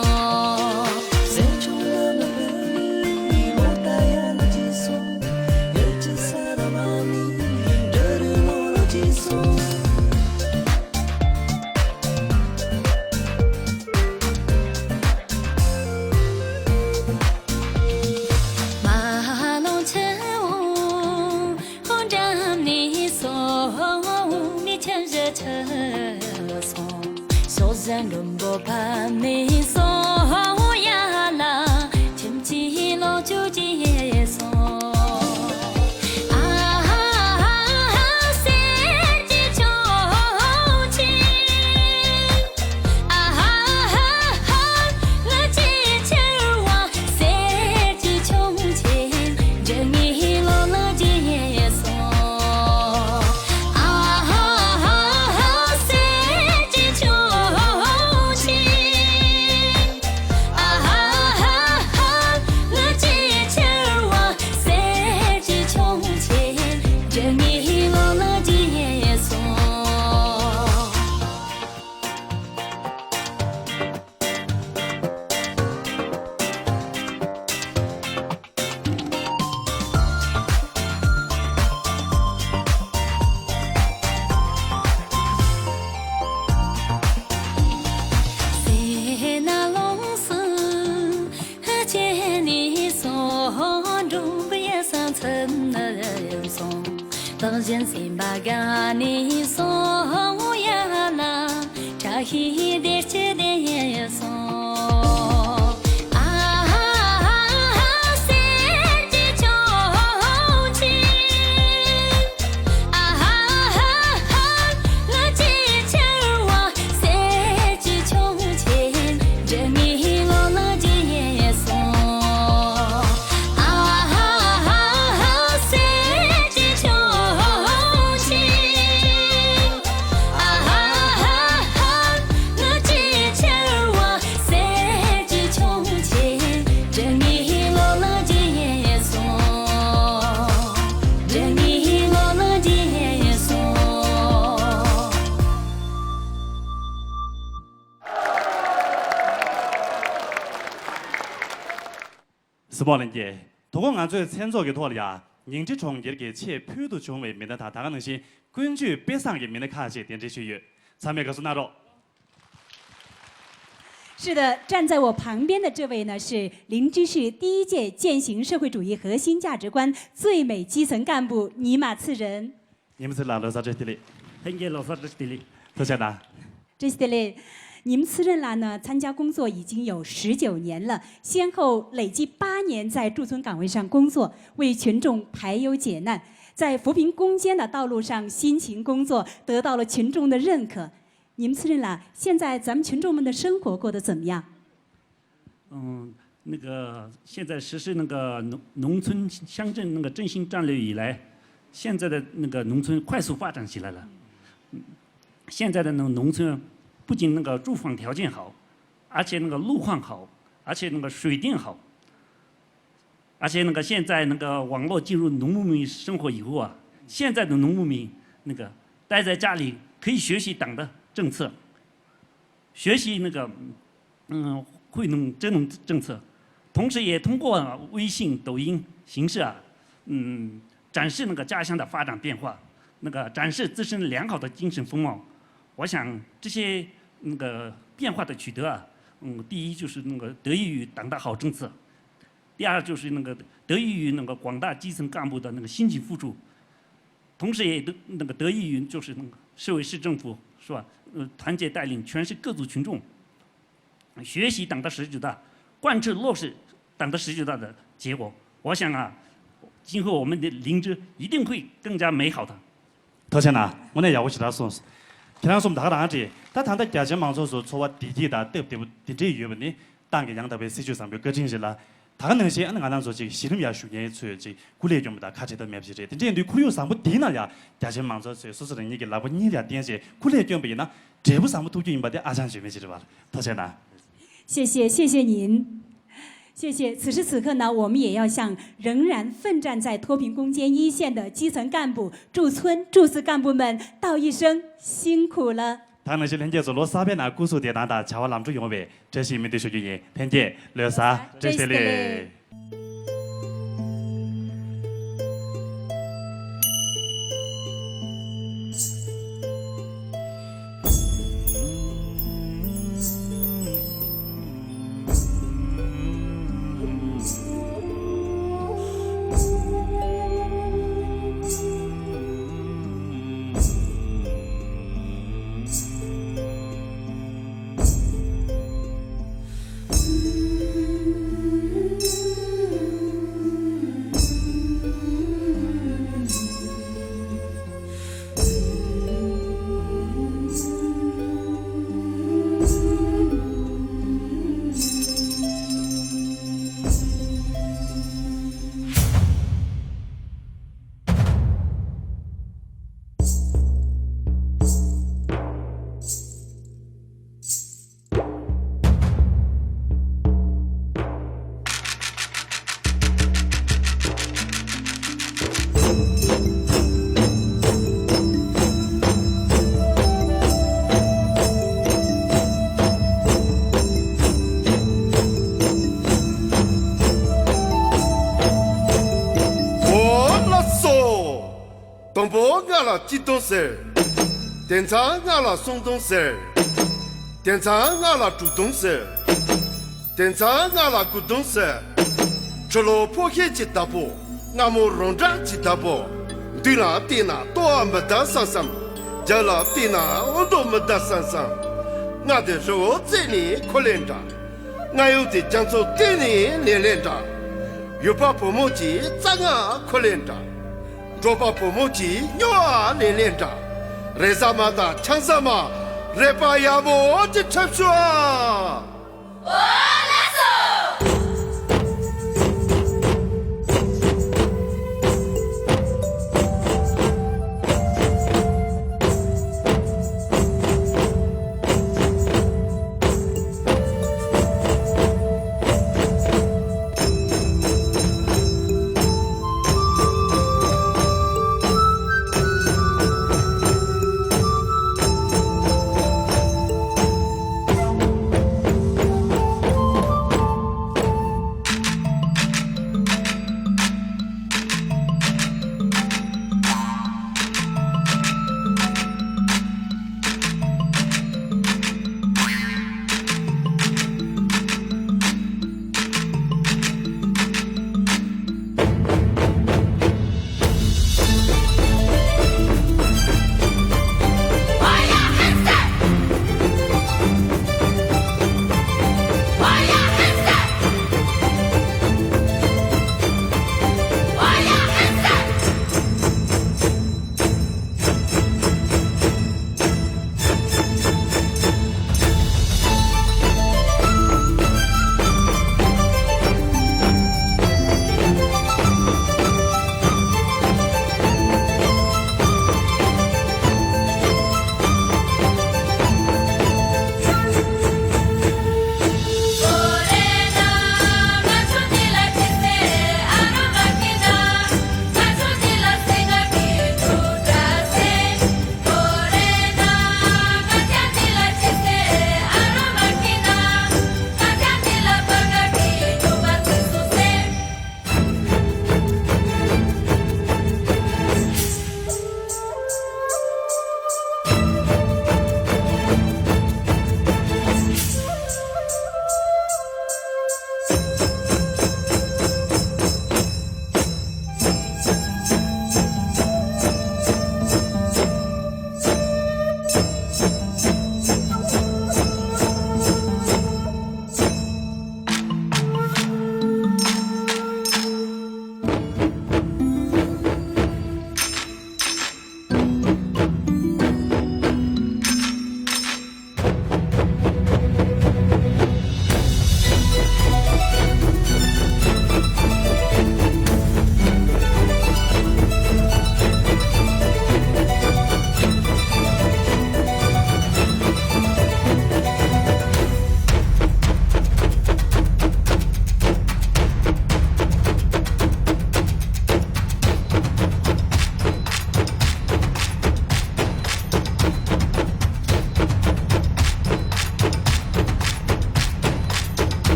མ་ལོང་ཆུ་བོ་འགྲམ་ནས་སོང་། མི་ཆུ་བཞི་ཆུ་སོང་། ཕྱོགས་བཞི་མགྲོན་པོ་ཕབ་ནས་སོང་ཡ་ལ། ཁྱིམ་གྱི་ལོ་བཅུ་བརྗེས་སོང་། ཨ་ཧ་ཧ་གསེར་གྱི་ཆུ་ཆེན། ཨ་ཧ་ཧ་ཧ་ལ་ཅི་ཆེ་བ་གསེར་གྱི་ཆུ་ཆེན། དྲི་ངན་ལོ་ལ་བརྗེས་སོང་། ཨ་ཧ་ཧ་ཧ་གསེར་གྱི་ཆུ་ཆེན། ཨ་ཧ་ཧ་ཧ་ལ་ཅི་ཆེ་བ་གསེར་གྱི་ཆུ་ཆེན། དྲི་ངན་ལོ་ལ་བརྗེས་སོང་། སེར་སྣ་ལོངས་སུ་སྤྱད་ནས་སོང་། འགྲོ་བའི་ས་མཚམས་ནས་སོང་། བདག་གཞན་སེམས་པ་དགའ་ནས་སོང་ཡ་ལ། བཀྲ་ཤིས་བདེ་སྐྱིད་ལྡན་སོང་། ཨ་ཧ་ཧ་ཧ་གསེར་གྱི་ཆུ་ཆེན། ཨ་ཧ་ཧ་ཧ་ལ་ཅི་ཆེ་བ་གསེར་གྱི་ཆུ་ཆེན། དྲི་ངན་ལོ་ལ་བརྗེས་སོང་། ཨ་ཧ་ཧ་ཧ་གསེར་གྱི་ཆུ་ཆེན། ཨ་ཧ་ཧ་ཧ་ལ་ཅི་ཆེ་བ་གསེར་གྱི་ཆུ་ཆེན། དྲི་ངན་ལོ་ལ་བརྗེས་སོང་། དྲི་ངན་ལོ་ལ་བརྗེས་སོང་། གཟིགས་མོ་ལྷན་རྒྱས། དོ་དགོང་ང་ཚོས་མཚན་ཚོགས་ཀྱི་ཐོག་ལ་ཡ། ཉིང་ཁྲི་གྲོང་ཁྱེར་གྱི་ཆེས་ཕུལ་དུ་བྱུང་བའི་མི་སྣ་དང་། ད་ག་ནང་བཞིན་ཀུན་སྤྱོད་དཔེ་བཟང་གི་མི་སྣ་ཁག་ཅིག་གདན་འདྲེན་ཞུས་ཡོད། ཚང་མས་དགའ་བསུ་གནང་རོགས། 是的，站在我旁边的这位呢是灵芝市第一届践行社会主义核心价值观最美基层干部尼玛次仁。 ཉི་མ་ཚེ་ལགས་ལོ་གསར་བཀྲ་ཤིས་བདེ་ལེགས། ལྷན་རྒྱས་ལོ་གསར་བཀྲ་ཤིས་བདེ་ལེགས། ཐུགས་རྗེ་གནང་། བཀྲ་ཤིས་བདེ་ལེགས། ཉི་མ་ཚེ་རིང་ལགས呢，参加工作已经有十九年了，先后累计八年在驻村岗位上工作，为群众排忧解难，在扶贫攻坚的道路上辛勤工作，得到了群众的认可。你们自认了，现在咱们群众们的生活过得怎么样？ 嗯，那个现在实施那个农农村乡镇那个振兴战略以来，现在的那个农村快速发展起来了。嗯，现在的那个农村不仅那个住房条件好，而且那个路况好，而且那个水电好，而且那个现在那个网络进入农牧民生活以后啊，现在的农牧民那个待在家里可以学习党的政策，学习那个嗯惠农支农政策，同时也通过微信、抖音形式啊，嗯，展示那个家乡的发展变化，那个展示自身良好的精神风貌。我想这些那个变化的取得啊，嗯，第一就是那个得益于党的好政策，第二就是那个得益于那个广大基层干部的那个辛勤付出，同时也得那个得益于就是那个市委市政府是吧？呃，团结带领全市各族群众学习党的十九大，贯彻落实等到十九大的结果，我想啊，今后我们的林芝一定会更加美好的。 ཐུགས་རྗེ་གནང་། དངོས་གནས་ཡག་པོ་ཞེ་དྲག་གསུངས། ཁྱེད་རང་གསུམ་ད་ག་རང་རེད། ད་ད་ལྟ་རྒྱ་ཆེའི་མང་ཚོགས་ཚོ་འཚོ་བ་བདེ་སྐྱིད་དང་སྟབས་བདེ་པོ་དེ་འདྲས་ཡོད་པ་ནི་ཏང་གི་ཡང་དག་པའི་སྲིད་ཇུས་བཟང་པོའི་བཀའ་དྲིན་རེད་ལ། ད་ག་ནང་བཞིན་ཨ་ནི་ང་རང་ཚོ་ཅིག་གཞི་རིམ་ཡར་ཞུགས་མཁན་ཚོས་ཅིག་སྐུ་ལས་བསྐྱོན་པ་དང་ཁ་བྲལ་ཐབས་མེད་པ་ཞིག་རེད། དེ་འདྲས་ཡིན་དུས་ཁོར་ཡུག་བཟང་པོ་འདིའི་ནང་ལ་རྒྱ་ཆེའི་མང་ཚོགས་ཚོས་སོ་སོ་རང་ཉིད་ཀྱི་ལག་པ་གཉིས་ལ་བརྟེན་བྱས་སྐུ་ལས་བསྐྱོན་པ་ཡིན་ན་འབྲས་བུ་བཟང་པོ་ཐོབ་རྒྱུ་ཡིན་པ་དེ་ཨ་ཅང་བརྗོད་མེད་ཅིག་རེད་པ། ཐུགས་རྗེ་གནང་། 谢谢，谢谢您。谢谢。此时此刻呢，我们也要向仍然奋战在脱贫攻坚一线的基层干部、驻村、驻市干部们道一声辛苦了。 ད་ནང་བཞིན་ལྷན་རྒྱས་ཚོ་ལོ་གསར་པའི་ནང་སྐུ་གཟུགས་བདེ་ཐང་དང་བྱ་བ་ལམ་འགྲོ་ཡོང་བའི་བཀྲ་ཤིས་སྨོན་འདུན་ཞུ་རྒྱུ་ཡིན། ལྷན་རྒྱས་ལོ་གསར་བཀྲ་ཤིས་བདེ་ལེགས། འོ་ལགས་སོ། དང་པོ་ང་ལ་གཅིག་སྟོང་ཟེར། དེ་མཚམས་ང་ལ་གསུམ་སྟོང་ཟེར། དེ་མཚམས་ང་ལ་དྲུག་སྟོང་ཟེར། དེ་མཚམས་ང་ལ་དགུ་སྟོང་ཟེར། ཕྱི་ལོགས་ཕོ་ཤེད་ཀྱི་བདག་པོ། སྔ་མོ་རང་འདྲ་གྱི་བདག་པོ། མདུན་ལ་བལྟས་ན་ལྟོ་བ་མི་འདའ་བསམ་བསམ། རྒྱབ་ལ་བལྟས་ན་འུ་མདོ་མི་འདའ་བསམ་བསམ། ང་དེ་རི་བོ་རྩེ་ནས་ཁོ་ལེན་འདྲ། ང་ཡུལ་དེ་རྒྱ་མཚོ་གཏིང་ནས་ལེན་ལེན་འདྲ། ཡུལ་པ་བུ་མོ་གྱིས་རྩྭ་ང་ཁོ་ལེན་འདྲ། འབྲོག་པ་བུ་མོ་གྱིས་སྨྱོ་བ་ལེན་ལེན་འདྲ། རེས་གཟའ་མ་དང་ཆང་གཟའ་མ། རེ་བ་ཡག་པོ་ཅིག་འཁྲབ་ཤོག་ཨ།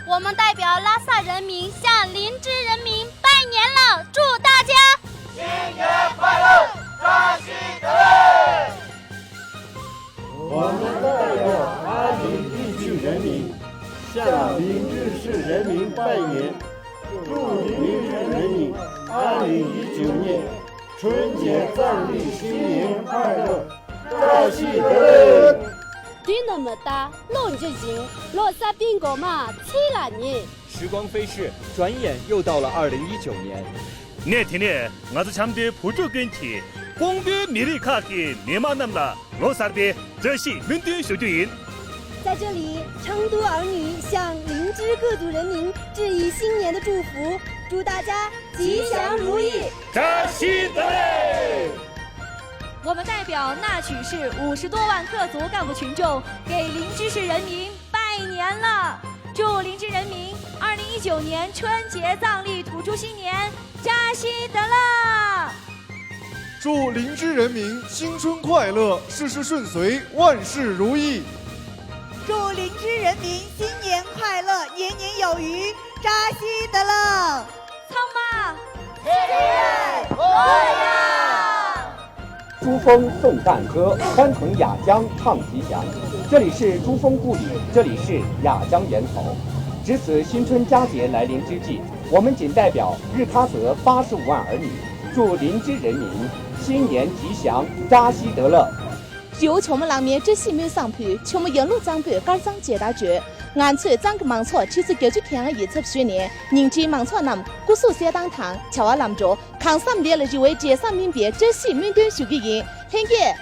我们代表拉萨人民向林芝人民拜年了，祝大家新年快乐，扎西德勒！我们代表二零一九人民向林芝市人民拜年，祝林芝人民二零一九年春节藏历新年快乐，扎西德勒！དུས་ནི་མི་རྟག་ལོ་འགྱུར་ཞིང་། ལོ་གསར་པའི་འགོ་མ་ཚེས་ལ་ཉེ། 时光飞逝，转眼又到了二零一九年。 གནས་དེ་ནས་ང་ཚོ་ཆབ་མདོའི་བུ་ཕྲུག་ཀུན་གྱིས་ཀོང་པོའི་མི་རིགས་ཁག་གི་མི་དམངས་རྣམས་ལ་ལོ་གསར་པའི་བཀྲ་ཤིས་སྨོན་འདུན་ཞུ་རྒྱུ་ཡིན། 在这里，成都儿女向林芝各族人民致以新年的祝福，祝大家吉祥如意。扎西德勒！ 我们代表纳曲市五十多万各族干部群众给林芝市人民拜年了，祝林芝人民二零一九年春节藏历土著新年扎西德勒！祝林芝人民新春快乐，事事顺遂，万事如意！祝林芝人民新年快乐，年年有余，扎西德勒！ 珠峰颂赞歌，欢腾雅江唱吉祥。这里是珠峰故里，这里是雅江源头。值此新春佳节来临之际，我们谨代表日喀则八十五万儿女，祝林芝人民新年吉祥，扎西德勒！ ཞེའུ་ཇོ་མོ་གླང་མའི་བཀྲ་ཤིས་སྨོན་བསང་ཕུལ། ཇོ་མོ་ཡང་ལུག་གཙང་པོས་དཀར་གཙང་མཇལ་དར་བསྒྲོན། ང་ཚོས་གཙང་གི་མང་ཚོགས་ཁྲི་ཚོ་བརྒྱད་ཅུ་གྱ་ལྔ་ཡིད་ཚབ་ཞུས་ནས་ཉིང་ཁྲིའི་མང་ཚོགས་རྣམས་སྐུ་གཟུགས་གསལ་ཐང་དང་བྱ་བ་ལམ་འགྲོ། གང་བསམ་ལས་ལ་རེ་བའི་འབྲས་བཟང་སྨིན་པའི་བཀྲ་ཤིས་སྨོན་འདུན་ཞུ་རྒྱུ་ཡིན། ལྷན་རྒྱས།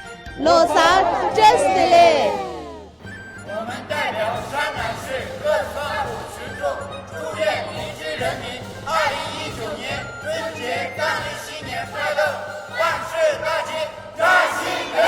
ལོ་གསར་བཀྲ་ཤིས་བདེ་ལེགས། 我们代表山南市各村二五群众祝愿林芝人民二零一九年春节藏历新年快乐，万事大吉，扎西德勒！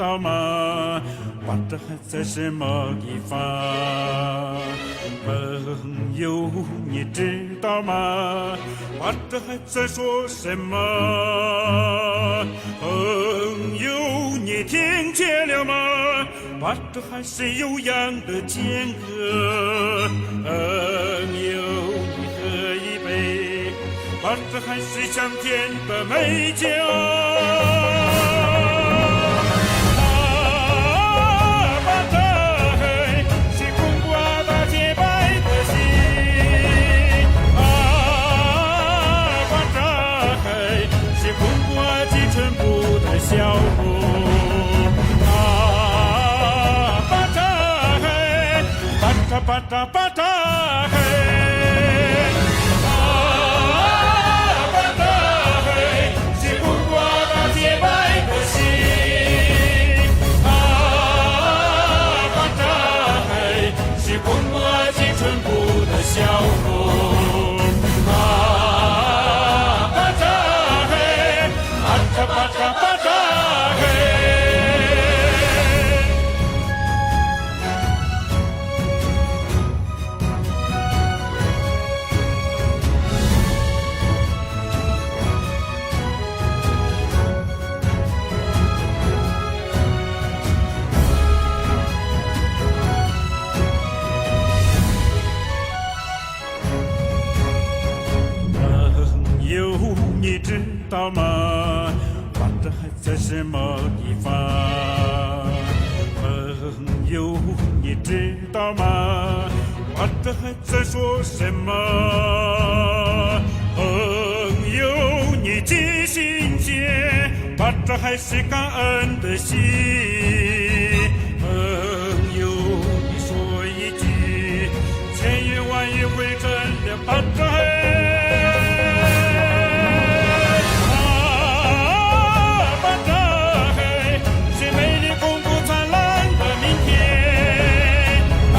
道吗？把这孩子什么地方？朋友，你知道吗？把这孩子说什么？朋友，你听见了吗？把这孩子有样的间隔。朋友，你喝一杯。 把这海水向天的美景。啊，把这海是风刮大洁白的心。啊，把这海是风刮起尘土的笑容。啊，把这海，把这，把这，把这 大海，啊，大海，是风刮大洁白的心。啊，大海，是风刮起尘土的笑容。啊，大海，啊，大海。 朋友，你知道吗？把这孩子什么地方？朋友，你知道吗？把这孩子说什么？朋友，你记心间，把这孩子感恩的心。朋友，你说一句， 千言万语汇成了八大海。啊，八大海，是美丽、丰富、灿烂的明天。啊，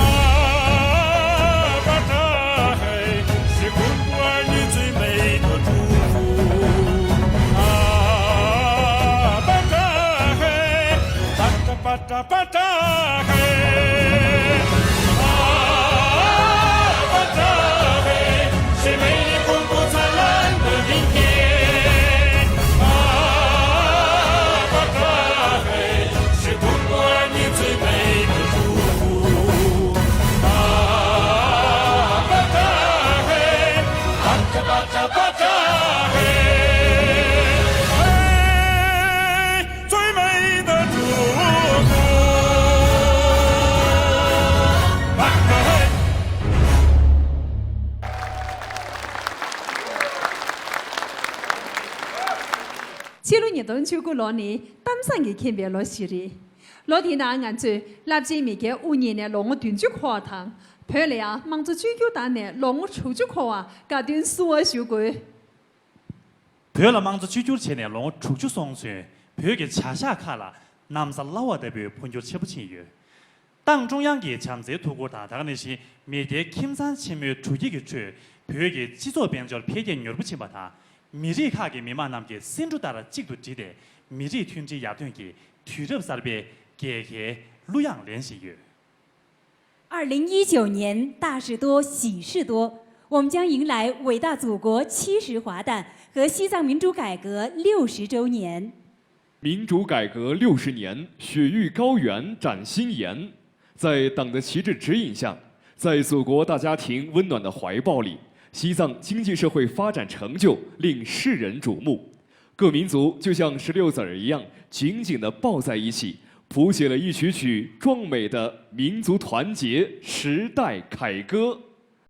八大海，是公布儿女最美的祝福。啊，八大海，八大八大八大 大海，啊，大海，是美丽、丰富、灿烂的明天。啊，大海，是公布儿女最美的祝福。啊，大海，啊，大大八大海。 最美的祝福。ཕྱི་ལོ་ཉིས་སྟོང་བཅུ་དགུ་ལོ་ནི་གཏམ་བཟང་གིས་ཁེངས་པའི་ལོ་ཞིག་རེད། ལོ་འདིའི་ནང་ང་ཚོས་རླབས་ཆེན་མི་སྐྱའི་དབུ་བརྙེས་ནས་ལོ་ངོ་བདུན་ཅུ་འཁོར་བ་དང་། བོད་ལ་ཡང་དམངས་གཙོ་བཅོས་བསྒྱུར་བཏང་ནས་ལོ་ངོ་དྲུག་ཅུ་འཁོར་བར་དགའ་སྟོན་བསུ་བ་ཞུ་དགོས། བོད་ལ་དམངས་གཙོ་བཅོས་བསྒྱུར་བྱས་ནས་ལོ་ངོ་དྲུག་ཅུ་སོང་ཚུན་བོད་ཀྱི་བྱ་གཞག་ཁག་ལ་གནམ་ས་བླ་འོག་ལྟ་བུའི་འཕོ་འགྱུར་ཆེན་པོ་ཕྱིན་ཡོད། ཏང་ཀྲུང་དབྱང་གི་བྱམས་བརྩེའི་ཐུགས་ཁུར་དང་། ད་ག་ནང་བཞིན་མི་སྐྱའི་ཁྱིམ་ཚང་ཆེན་མོའི་དྲུག་སྐྱེས་ཀྱི་ཁྲོད་བོད་ཀྱི་སྤྱི་ཚོགས་དཔལ་འབྱོར་འཕེལ་རྒྱས་མྱུར་པོ་ཕྱིན་པ་དང་། མི་རིགས་ཁག་གི་མི་དམངས་རྣམས་ཀྱིས་སེ་འབྲུ་ལྟར་གཅིག་ཏུ་བསྒྲིལ་ཏེ་མི་རིགས་མཐུན་སྒྲིལ་ཡར་ཐོན་གྱི་དུས་རབས་གསར་པའི་རྒྱལ་ཁའི་གླུ་དབྱངས་ལེན་བཞིན་ཡོད། 二零一九年大事多，喜事多，我们将迎来伟大祖国七十华诞和西藏民主改革六十周年。民主改革六十年，雪域高原展新颜。在党的旗帜指引下，在祖国大家庭温暖的怀抱里，西藏经济社会发展成就令世人瞩目。 各民族就像石榴籽儿一样紧紧地抱在一起，谱写了一曲曲壮美的民族团结时代凯歌。